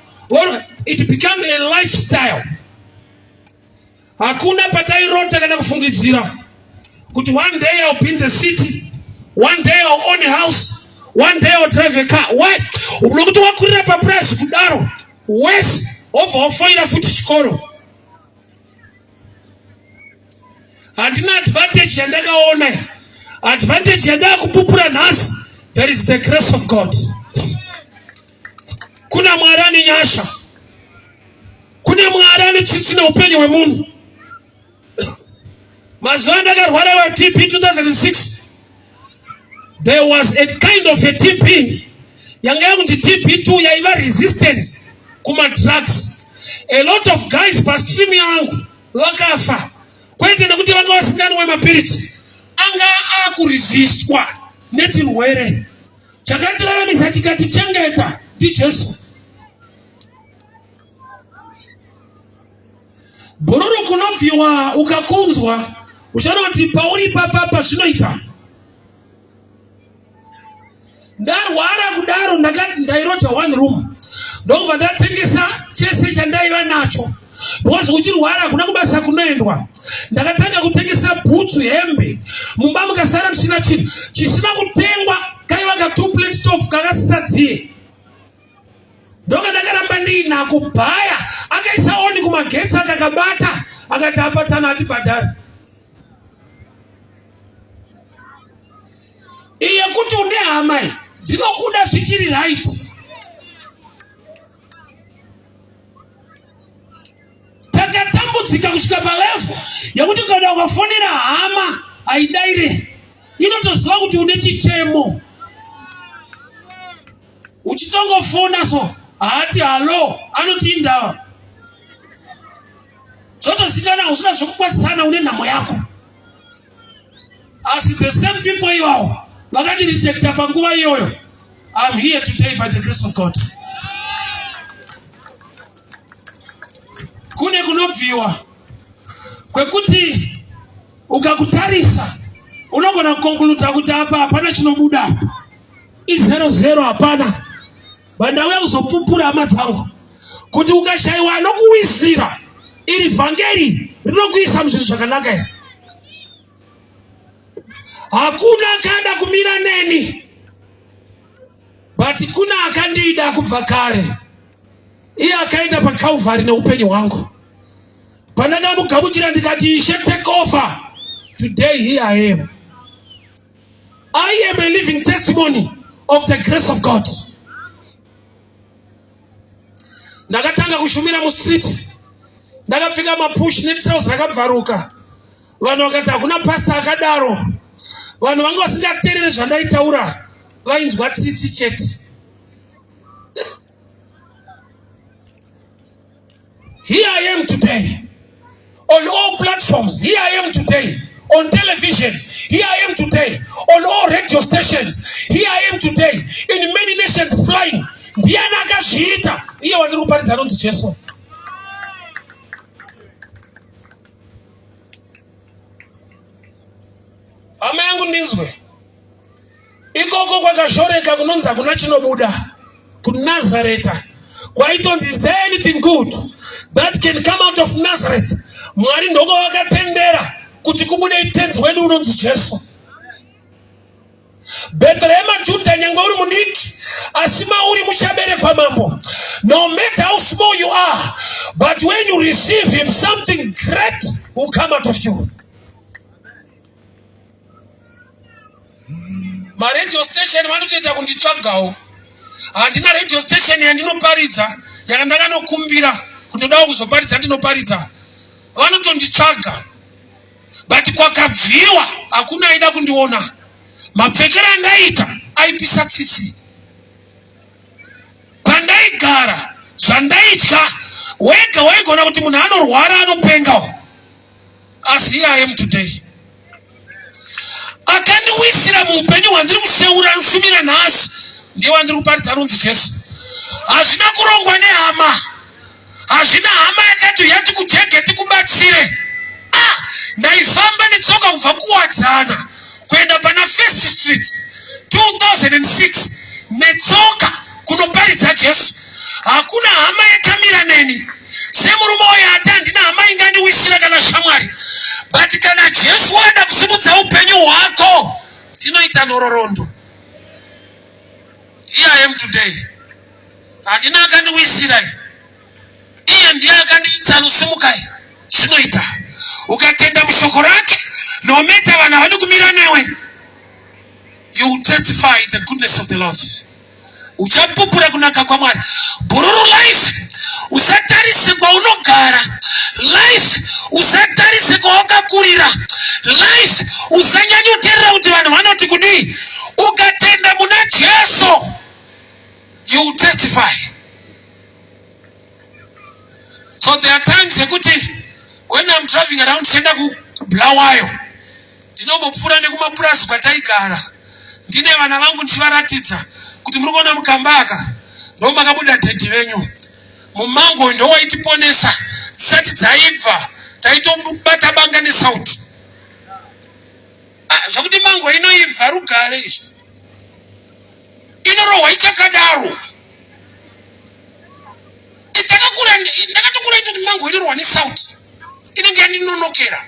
it become a lifestyle. Hakuna patairota kana kufungidzira kuti one day I'll be in the city, one day I'll own a house, one day I'll drive a car. Why? Unokuti wakurira papurazi kudaro, wese wobva wafoira futi chikoro. Handina advantage yandakaona. Advantage yandakupupura nhasi, there is the grace of God. Kuna Mwari ane nyasha. Kune Mwari ane tsitsi neupenyu hwemunhu. Mazuva andakarwara wa TB 2006 there was a kind of a TB yanga yakunzi TB2 yaiva resistance kuma drugs. A lot of guys pastream yangu vakafa kwete nekuti vanga vasinganwe mapiritsi anga akuresistwa nechirwere chakatiraramisa chikatichengeta ndiJesu. Bhururu kunobviwa ukakunzwa uchaona kuti pauri ipapapa zvinoita. Ndarwara kudaro ndairoja one room ndokubva ndatengesa chese chandaiva nacho because uchirwara hakuna kubasa kunoendwa. Ndakatanga kutengesa bhutsu, hembe, mumba mukasara musina chinhu chisina kutengwa, kaiva ka two plate stove kakasisadziye ndoka ndakaramba ndiinako bhaya akaisa oni kumagetsi akakabata akati apatsana atibhadhari iye kuti une hama dzinokuda zvichiri right takatambudzika kusvika palevel yekuti kana ukafonera hama haidaire inotoziva kuti une chichemo uchitongofona so haati hallo anoti indava zvotozikanwa usina zvokukwazisana une nhamo yako asi the same people ivavo vakandirejecta panguva iyoyo I'm here today by the grace of God kune kunobviwa. Kwekuti ukakutarisa unogona kukonkuluta kuti apa hapana chinobuda apa. Izero zero hapana. Vandauya kuzopupura hama dzangu kuti ukashaiwa anokuwisira iri vhangeri rinokuisa muzvinhu zvakanaka here. Hakuna akada kumira neni but kuna akandida kubva kare iye akaenda paCalvary neupenyu hwangu. Pandakamugamuchira ndikati Ishe take over. Today here I am. I am a living testimony of the grace of God. Ndakatanga kushumira mustreet, ndakapfeka mapush netrouse rakabvaruka. Vanhu vakati hakuna pastor akadaro. Vanhu vanga vasingaterere zvandaitaura, vainzwa tsitsi chete. Here I am today on all platforms. Here I am today on television. Here I am today on all radio stations. Here I am today in many nations flying. Ndiani akazviita? Iye wandiri kuparidza anonzi Jesu. Hama yangu ndinzwe. Ikoko kwakashoreka kunonzi hakuna chinobuda kuNazareta kwaitonzi is there anything good that can come out of Nazareth? Mwari ndoko vakatendera kuti kubude tenzi wedu unonzi Jesu. Bhetherehema Judha, nyangwe uri mudiki asi mauri muchaberekwa mambo. No matter how small you are, but when you receive him something great will come out of you. Maradio station vanotoita kunditsvagawo. Handina radio station yandinoparidza yakandakanokumbira kuti ndodawo kuzoparidza ndinoparidza. Vanotonditsvaga. But kwakabviwa hakuna aida kundiona. Mapfekero andaita aipisa tsitsi. Pandaigara zvandaitya wega waigona kuti munhu anorwara anopenga. As here I am today. Akandiwisira muupenyu hwandiri kusheura noshumira nhasi ndiye wandiri kuparidza anonzi Jesu. Hazvina kurongwa nehama. Hazvina hama yakati uya tikujege tikubatsire. Ah, ndaifamba netsoka kubva kuwadzana kuenda pana First Street 2006 netsoka kunoparidza Jesu. Hakuna hama yakamira neni. Semurume uyo ati handina hama ingandiwisira kana shamwari, but kana Jesu ada kusimudza upenyu hwako dzinoita nhororondo. Here I am today. Handina akandiwisira, iye ndiye akanditi anosimukai. Zvinoita ukatenda mushoko rake, no matter vanhu havadi kumira newe, you will testify the goodness of the Lord. Uchapupura kunaka kwaMwari. Bhururu life, usatarise kwaunogara. Life, usatarise kwawakakurira. Life, usanyanyoterera kuti vanhu vanoti kudii. Ukatenda muna Jesu, you will testify. So there are times yekuti when I'm driving around tichienda kuBulawayo, ndinombopfuura nekumapurazi kwataigara ndine vana vangu ndichivaratidza kuti muri kuona mukamba aka ndo makabuda dhedhi venyu mumango ndo waitiponesa dzisati dzaibva taitobata banga nesauti. Ah, zvakuti mango inoibva rugare izvi inorohwa ichakadaro. Takakura, ndakatokura itoti mango inorohwa nesauti inenge yandinonokera.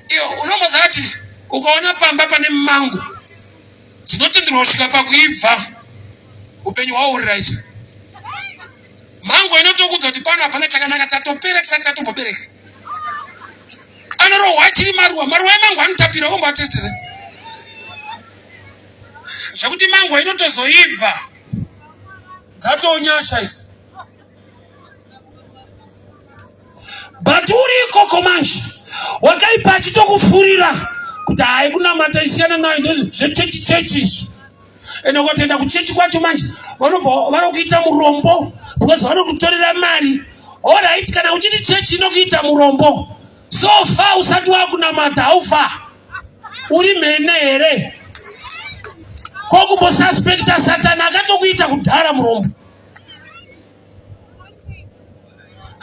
Iyo unomboziva kuti ukaona pamba pane mango dzinotenderwa kusvika pakuibva upenyu hwawo uri right. Mango inotokudza kuti pano hapana chakanaka, tatopera tisati tatombobereka. Anorohwa achiri maruwa, maruwa emango anotapira, womboatestere zvekuti mango inotozoibva dzatonyasha idzi. But uri ikoko manje wakaipa achitokufurira kuti hayi kunamata isiyana nayo ndezvechechi chechi izvi. Ende ukatoenda kuchechi kwacho manje vanobva vanokuita murombo because vanokutorera mari. Alright, kana uchiti chechi inokuita murombo, so far usati wakunamata how far? Uri mhene here? Ko kumbosuspecta Satani akatokuita kudhara murombo.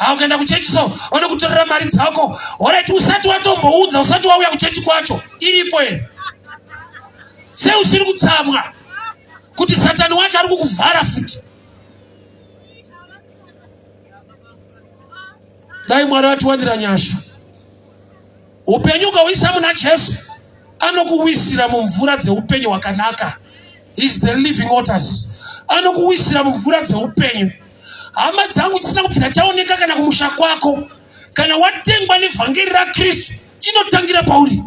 Ha, ukaenda kuchechi so vanokutorera mari dzako. Horait, usati watomboudza, usati wauya kuchechi kwacho, iripo here? Sei usiri kutsamwa kuti Satani wacho ari kukuvhara futi? Dai Mwari vatiwanira nyasha. Upenyu ukauisa muna Jesu anokuwisira mumvura dzeupenyu hwakanaka. Is the living waters. Anokuwisira mumvura dzeupenyu. Hama dzangu dzisina kubvira chaoneka kana kumusha kwako, kana watengwa nevhangeri raKristu, chinotangira pauri.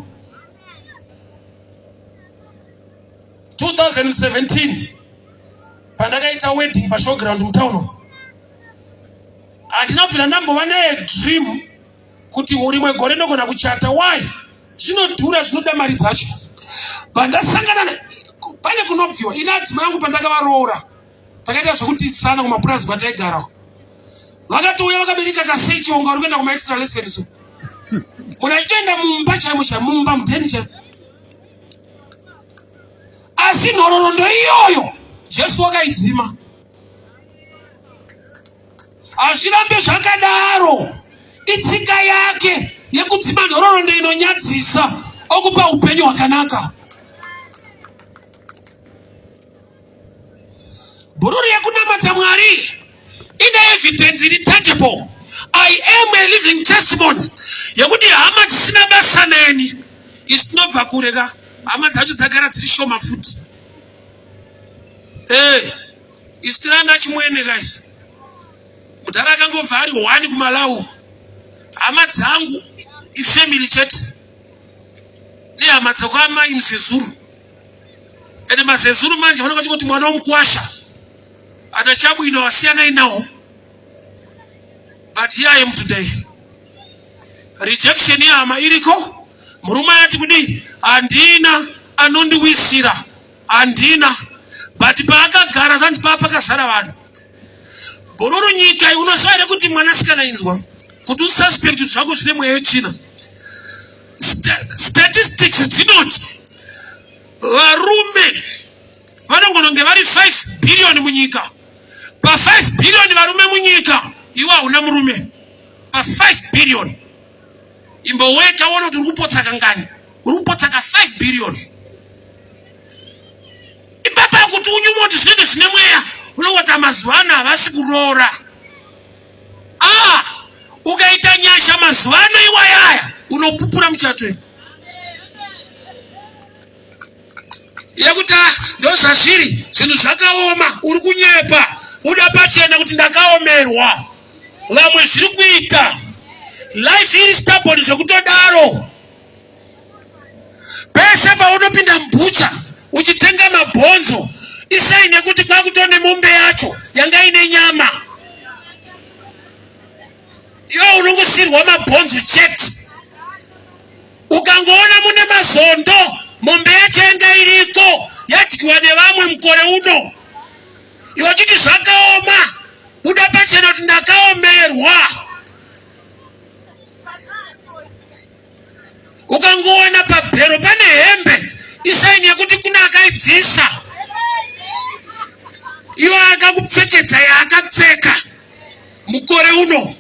2017 pandakaita wedding pashowground mutown, handina kubvira ndambova nedream kuti rimwe gore ndogona kuchata. Why? Zvinodhura, zvinoda mari dzacho. Pandasangana pane kunobviwa ini adzimai angu, pandakavaroora takaita zvekutisana kumapurazi kwataigara, vakatouya vakabereka kasechonga vari kuenda kumaextra lessons. Munhu achitoenda mumba chaimo chaimo, mumba mudheni chaimo. Asi nhororondo iyoyo Jesu wakaidzima. Hazvirambe zvakadaro, itsika yake yekudzima nhororondo inonyadzisa okupa upenyu hwakanaka. Bhururu yekunamata Mwari ine evidence iri tangible. I am a living testimony yekuti hama dzisina basa neni, isi tinobva kure ka, hama dzacho dzagara dziri shoma futi. Hey, isi tiranda chimwene guys, mudhara akangobva ari one kuMalawi. Hama dzangu ifamily chete nehama dzekwaamai muzezuru. Ende mazezuru manje vanenge vachingoti mwana womukwasha ana chabwino vasiyanai nawo. But here I am today. Rejection yehama iriko. Murume ati kudii? Handina anondiwisira, handina. But paakagara zvanzi paa pakazara vanhu. Bhururu nyika, unoziva here kuti mwanasikana, inzwa, kuti ususpect zvako zvine mweya yetsvina. Statistics dzinoti varume vanogona kunge vari 5 billion munyika. Pa5 billion varume munyika, iwe hauna murume. Pa5 billion, imboweka uone kuti uri kupotsa kangani. Uri kupotsa ka 5 billion ipapa. Kuti unyumwa kuti zvinenge zvine mweya, unongoti mazuva ano havasi kuroora. Ah, ukaita nyasha mazuva ano iwayaya unopupura muchato yekuti ah, ndo zvazviri, zvinhu zvakaoma. Uri kunyepa. Uda pachena kuti ndakaomerwa, vamwe zviri kuita, life iri stubborn zvekutodaro. Pese paunopinda mubhucha uchitenga mabhonzo, isai nekuti kwakutone mombe yacho yanga ine nyama, iwe unongosirwa mabhonzo chete. Ukangoona mune mazondo, mombe yacho yanga iriko yadyiwa nevamwe mukore uno. Iwe uchiti zvakaoma, buda pachena kuti ndakaomerwa. Ukangowana pabhero pane hembe, isaini yekuti kuna akaibvisa, iwo akakupfekedza yaakapfeka mukore uno.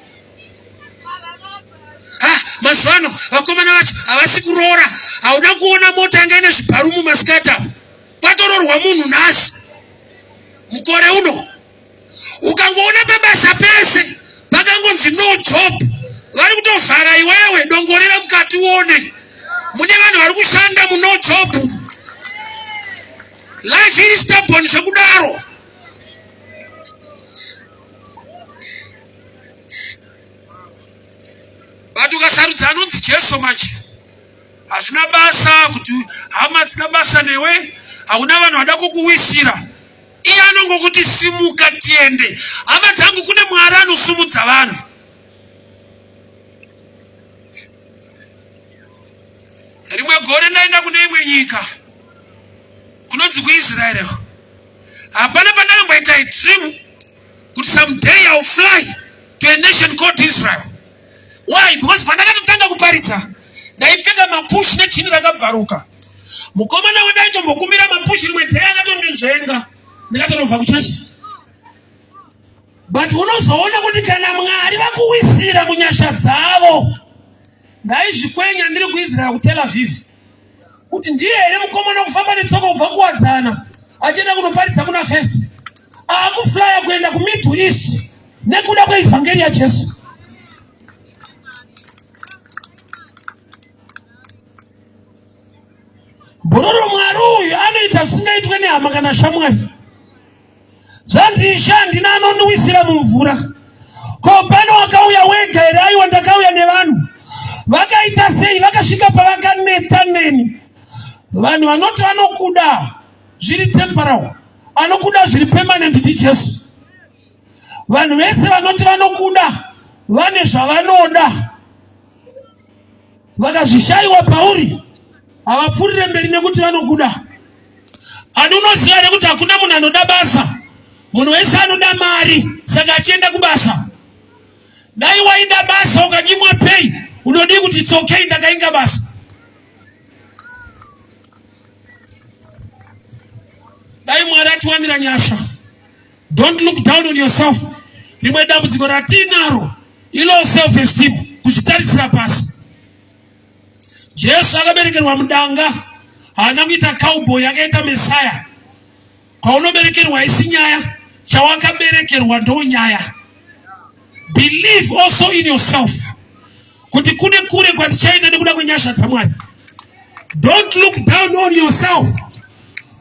Ha, mazuva ano vakomana vacho havasi kuroora. Hauna kuona mota yanga ine zvibharumu masikati apo kwatororwa munhu nhasi mukore uno? Ukangoona pabasa pese pakangonzi "no job", vari kutovhara. Iwewe dongorera mukati uone mune vanhu vari kushanda muno job. Life iri stubborn zvekudaro. But ukasarudza anonzi Jesu manje, hazvina basa kuti hama dzina basa newe, hauna vanhu vada kukuwisira. Iye anongokuti, "Simuka tiende." Hama dzangu, kune Mwari anosumudza vanhu. Rimwe gore ndaenda kune imwe nyika kunonzi kuIsrael. Hapana pandakamboita dream kuti someday I will fly to a nation called Israel. Why? Because pandakatotanga kuparidza ndaipfeka mapushi nejini rakabvaruka. Mukomana wandaitombokumbira mapushi rimwe day akatondinzvenga, ndikatonovha kuchechi. But unozoona kuti kana Mwari vakuwisira munyasha dzavo, ndaizvikwenya ndiri kuIsrael kuTel Aviv kuti ndiye here mukomana kufamba netsoka kubva kuwadzana achienda kunoparidza kuna First akuflya kuenda kuMiddle East nekuda kweevhangeri yaJesu. Bhororo Mwari uyu anoita zvisingaitwe nehama kana shamwari. Zvanzi Ishe handina anondiwisira mumvura. Ko pano wakauya wega here? Aiwa ndakauya nevanhu. Vakaita sei? Vakasvika pavakaneta neni. Vanhu vanoti vanokuda zviri temporal, anokuda zviri permanent ndiJesu. Vanhu vese vanoti vanokuda vane zvavanoda. Vakazvishaiwa pauri havapfuurire mberi nekuti vanokuda. Ani unoziva here kuti hakuna munhu anoda basa? Munhu wese anoda mari, saka achienda kubasa. Dai waida basa ukanyimwa pay, unodii kuti it's okay ndakainga basa. Dai Mwari atiwanira nyasha. Don't look down on yourself. Rimwe dambudziko ratiinaro ilow self esteem, kuzvitarisira pasi. Jesu akaberekerwa mudanga, haana kuita cowboy, akaita Messiah. Kwaunoberekerwa haisi nyaya, chawakaberekerwa ndo nyaya. Believe also in yourself kuti kune kure kwatichaenda nekuda kwenyasha dzaMwari. Don't look down on yourself.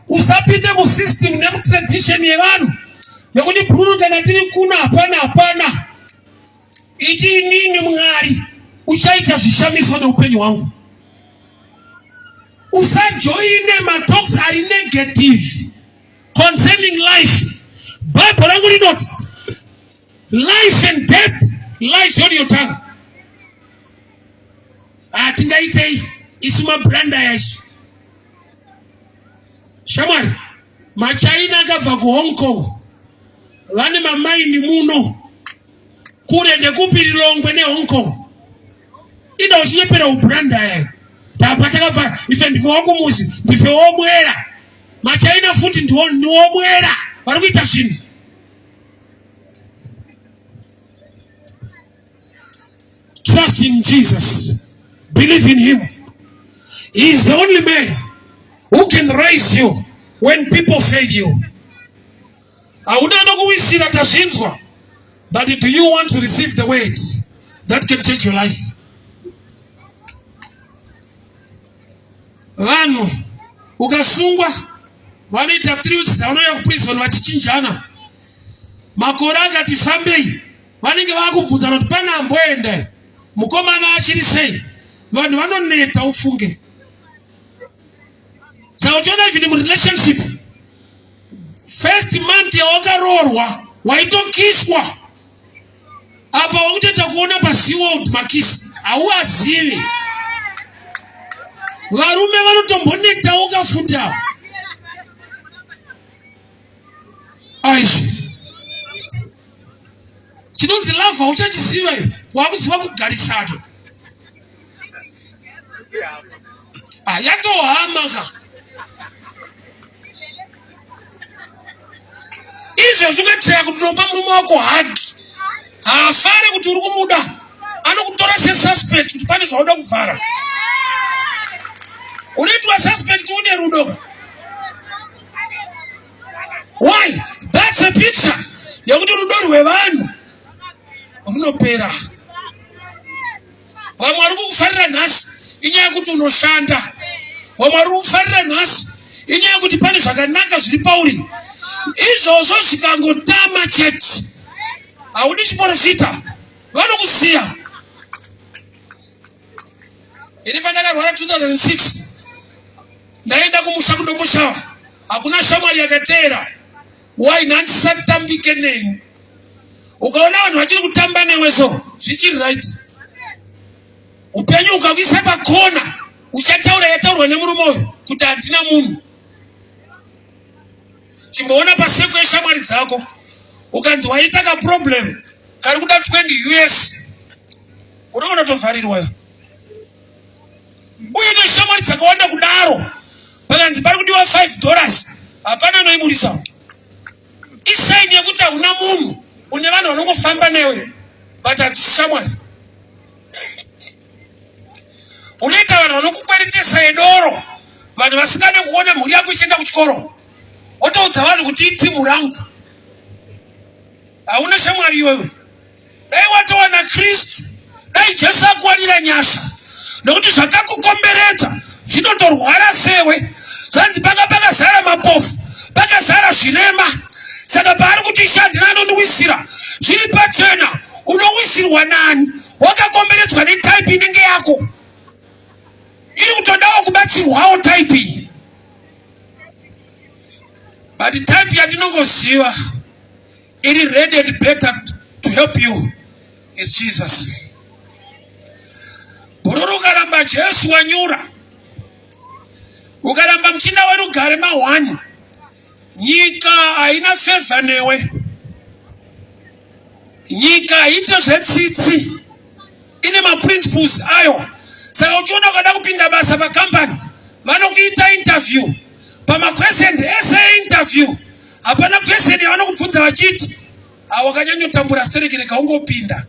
Usapinde musystem nemutradition yevanhu nekuti Bruno kana tiri kuno hapana hapana. Iti inini Mwari uchaita zvishamiso neupenyu hwangu. Usajoine matalks ari negative concerning life. Bible rangu rinoti life and death lies on your tongue. Hatingaitei isu mabrand aya isu. Shamwari, maChina akabva kuHong Kong vane mamaini muno kure ndekupi Lilongwe neHong Kong. Ida uchinyepera ubrand aya. Tapa takabva ife ndife wakumuzi ndife wobwera. Machaina futi ndiwo ndiwobwera vari kuita zvinhu. Trust in Jesus. Believe in him. He is the only man who can raise you when people fail you. Hauna anokuwisira tazvinzwa. But do you want to receive the word that can change your life? Vanhu ukasungwa vanoita 3 weeks dzavanouya kuprison vachichinjana. Makore akati fambei vanenge vakubvunzana kuti pane amboenda mukomana achiri sei. Vanhu vanoneta ufunge. Saka uchiona even murelationship first month yawakaroorwa waitokiswa apa wakutoita kuona paseaworld makisi hauazivi varume vanotombonetawo kafuta aizvi chinonzi love hauchachiziva iwe wakuziva kugarisana Ah, yatohama ka izvezvi ukatraya kuti unopa murume wako hagi haafare kuti uri kumuda anokutora sesuspect kuti pane zvauda kuvhara unoitwa suspect une rudo why that's a picture yekuti rudo rwevanhu runopera Vamwe vari kukufarira nhasi inyaya yekuti unoshanda. Vamwe vari kukufarira nhasi inyaya yekuti pane zvakanaka zviri pauri. Izvozvo zvikangotama chete, haudi chiporofita, vanokusiya. Ini pandakarwara 2006 ndaenda kumusha kuDomboshawa, hakuna shamwari yakateera. Why nhasi satambike neni? Ukaona vanhu vachiri kutamba newe so zvichiri right. Upenyu ukakuisa pakona uchataura yataurwa nemurume uyu kuti handina munhu. Chimboona paseko yeshamwari dzako ukanzi waita kaproblem kari kuda 20 us unoona tovharirwa uine shamwari dzakawanda kudaro pakanzi pari kudiwa 5 dollars hapana anoiburisa isaini yekuti hauna munhu. Une vanhu vanongofamba newe but hadzisi shamwari. Unoita vanhu vanokukweretesa yedoro, vanhu vasingade kuona mhuri yako ichienda kuchikoro, wotoudza vanhu kuti itimu rangu. Hauna shamwari iwewe. Dai watowana Kristu, dai Jesu akuwanira nyasha, nokuti zvakakukomberedza zvinotorwara sewe. Zvanzi panga pakazara mapofu, pakazara zvirema. Saka paari kuti Ishe handina anondiwisira, zviri pachena, unowisirwa nani? Wakakomberedzwa netaipi inenge yako iri kutodawo kubatsirwawo taipi iyi. But type yandinongoziva iri ready and better to help you is Jesus. Bhururu ukaramba Jesu wanyura, ukaramba muchinda werugare mahwani, nyika haina fevha newe, nyika haite zvetsitsi, ine maprinciples ayo. Saka uchiona ukada kupinda basa pakambani vanokuita interview pamaquestions ese interview hapana question yavanokubvunza vachiti awakanyanyotambura stereki rega ungopinda.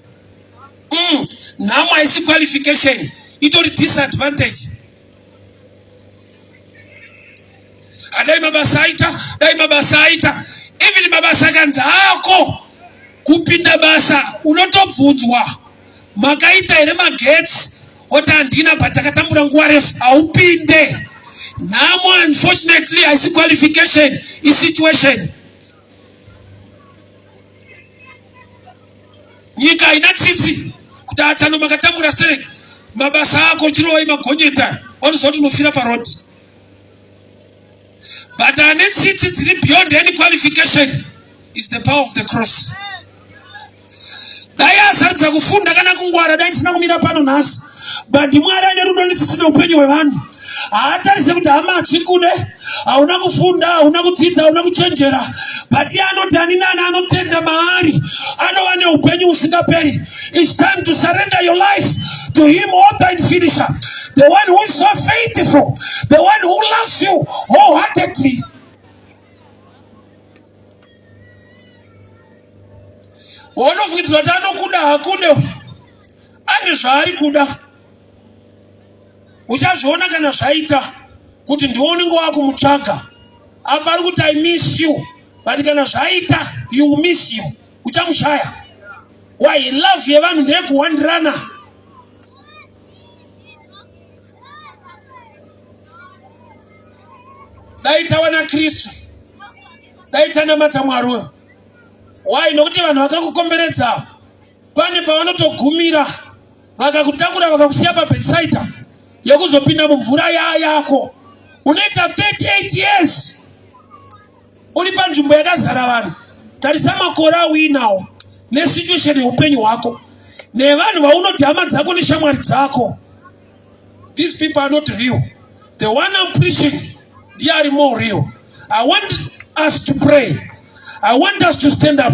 Nhamo haisi qualification, itori disadvantage. Adai mabasa aita, dai mabasa aita, even mabasa akanzi ako kupinda basa unotobvunzwa makaita here magetsi, oti handina, but takatambura nguva refu, haupinde. Nhamo unfortunately haisi qualification, isituation. Nyika haina tsitsi kuti atsano makatambura stereki, mabasa ako chirovai magonyeta, vanoziva kuti unofira paroad. But ane tsitsi dziri beyond any qualification is the power of the cross. Dai asarudza kufunda kana kungwara, dai ndisina kumira pano nhasi. But Mwari ane rudo netsitsi neupenyu hwevanhu. Haatarise kuti hama hadzikude, hauna kufunda, hauna kudzidza, hauna kuchenjera, but iye anoti ani nani anotenda maari anova neupenyu husingaperi. It's time to surrender your life to him, author and finisher, the one who is so faithful, the one who loves you wholeheartedly. Waunofungidzwa kuti anokuda hakude, ane zvaari kuda. Uchazviona kana zvaita kuti ndiwe unenge wakumutsvaga. Apa ari kuti I miss you, but kana zvaita you miss him, uchamushaya. Why? Love yevanhu ndeyekuwandirana. Dai tawana Kristu, dai tanamata Mwari uyo. Why? Nokuti vanhu vakakukomberedza pane pavanotogumira, vakakutakura vakakusiya paBethsaida yekuzopinda mumvura yako. Unoita 38 years uri panzvimbo yakazara vanhu. Tarisa makore auinawo nesituation yeupenyu hwako nevanhu vaunoti hama dzako neshamwari dzako. These people are not real. The one I'm preaching, they are more real. I want us to pray. I want us to stand up.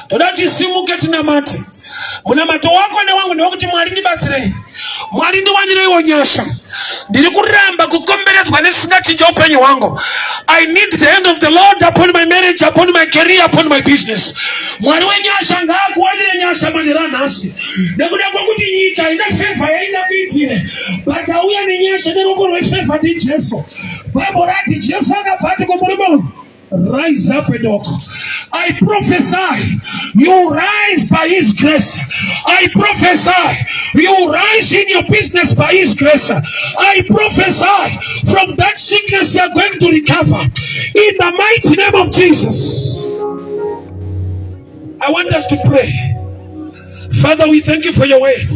Toda tisimuke tinamate. Munamato wako newangu ndewekuti Mwari ndibatsirei. Mwari ndiwanireiwo nyasha. Ndiri kuramba kukomberedzwa nesingachinja upenyu hwangu. I need the hand of the Lord upon my marriage, upon my career, upon my business. Mwari wenyasha ngaakuwanire nyasha manheru anhasi. Nekuda kwekuti nyika haina favor yainga kuitire, but auya nenyasha neruoko rwefavor ndiJesu. Bible rati Jesu akabva ati kumurume uyu, rise up and walk. I prophesy you rise by his grace. I prophesy you rise in your business by his grace. I prophesy from that sickness you are going to recover in the mighty name of Jesus. I want us to pray. Father, we thank you for your word.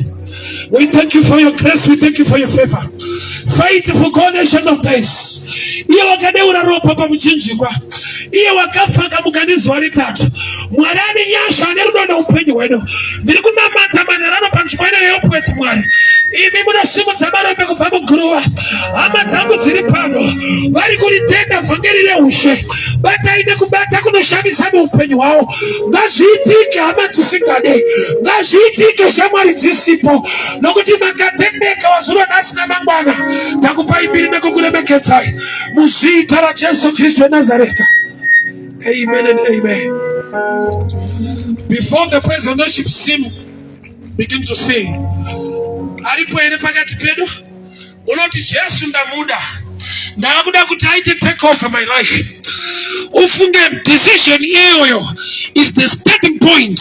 We thank you for your grace. We thank you for your favor. Faithful God, Ancient of Days. Iye wakadeura ropa pamuchinjikwa, iye wakafa akamuka nezuva retatu. Mwari ane nyasha, ane rudo neupenyu hwedu. Ndiri kunamata manherano panzvimbo ino yeupweti, Mwari. Imi munosimudza marombe kubva muguruva. Hama dzangu dziri pano vari kuritenda vhangeri reushe. Batai nekubata kunoshamisa muupenyu hwavo. Ngazviitike hama dzisingade, ngazviitike shamwari dzisipo, nokuti makatendeka wazuro nhasi namangwana. Takupai mbiri nekukuremekedzai muzita raJesu Kristu weNazareta. Amen and amen. Before the praise and worship team begin to sing, aripo here pakati pedu unoti, "Jesu ndamuda, ndakuda kuti aite take over my life"? Ufunge decision iyoyo is the starting point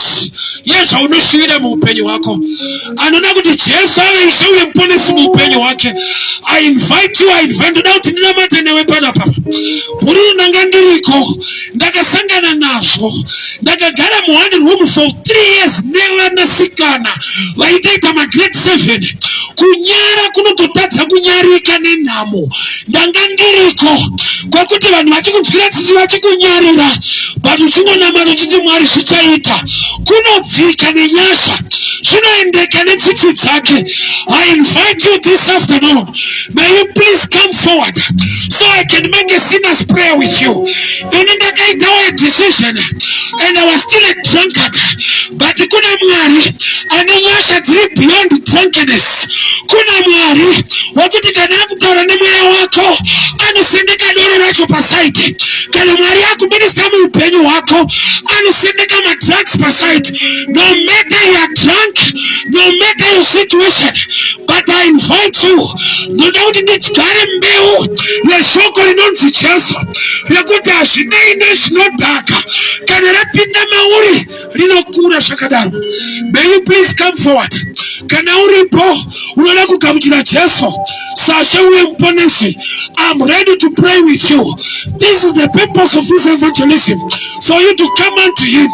yezvaunoshuvira muupenyu hwako. Anoda kuti Jesu ave Ishe uye Muponesi muupenyu hwake, I invite you, I invite. Ndoda kuti ndinamate newe panapa. Bhururu, ndanga ndiriko, ndakasangana nazvo. Ndakagara muone room for 3 years nevanasikana vaitoita magrade 7. Kunyara kunototadza kunyarika nenhamo. Ndanga ndiriko kwekuti vanhu vachikunzwira tsitsi, vachikunyarira, but uchingonamata uchiti, "Mwari, zvichaita." Kunobvika nenyasha, zvinoendeka netsitsi dzake. I invite you this afternoon, may you please come forward so I can make a sinner's prayer with you. Ini ndakaitawo a decision and I was still a drunkard, but kuna Mwari ane nyasha dziri beyond drunkenness. Kuna Mwari wekuti kana akutaura nemweya wako, anosendeka doro racho paside. Kana Mwari akuminista muupenyu hwako, anosendeka madrugs paside. No matter you are drunk, no matter your situation, but I invite you. Ndoda kuti ndidyare mbeu yeshoko rinonzi Jesu, yekuti hazvinei nezvinodhaka, kana rapinda mauri rinokura zvakadaro. May you please come forward kana uripo unoda kugamuchira Jesu saShe uye Muponesi. I'm ready to pray with you. This is the purpose of this evangelism, for you to come unto him.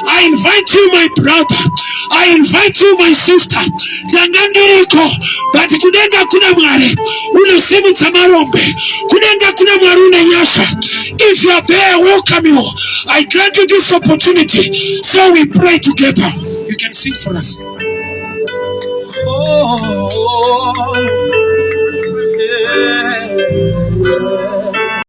I invite you, my brother. I invite you, my sister. Ndanga ndiriko, but kudenga kuna Mwari unosimudza marombe. Kudenga kuna Mwari une nyasha. If you are there, I welcome you. I grant you this opportunity so we pray together. You can sing for us.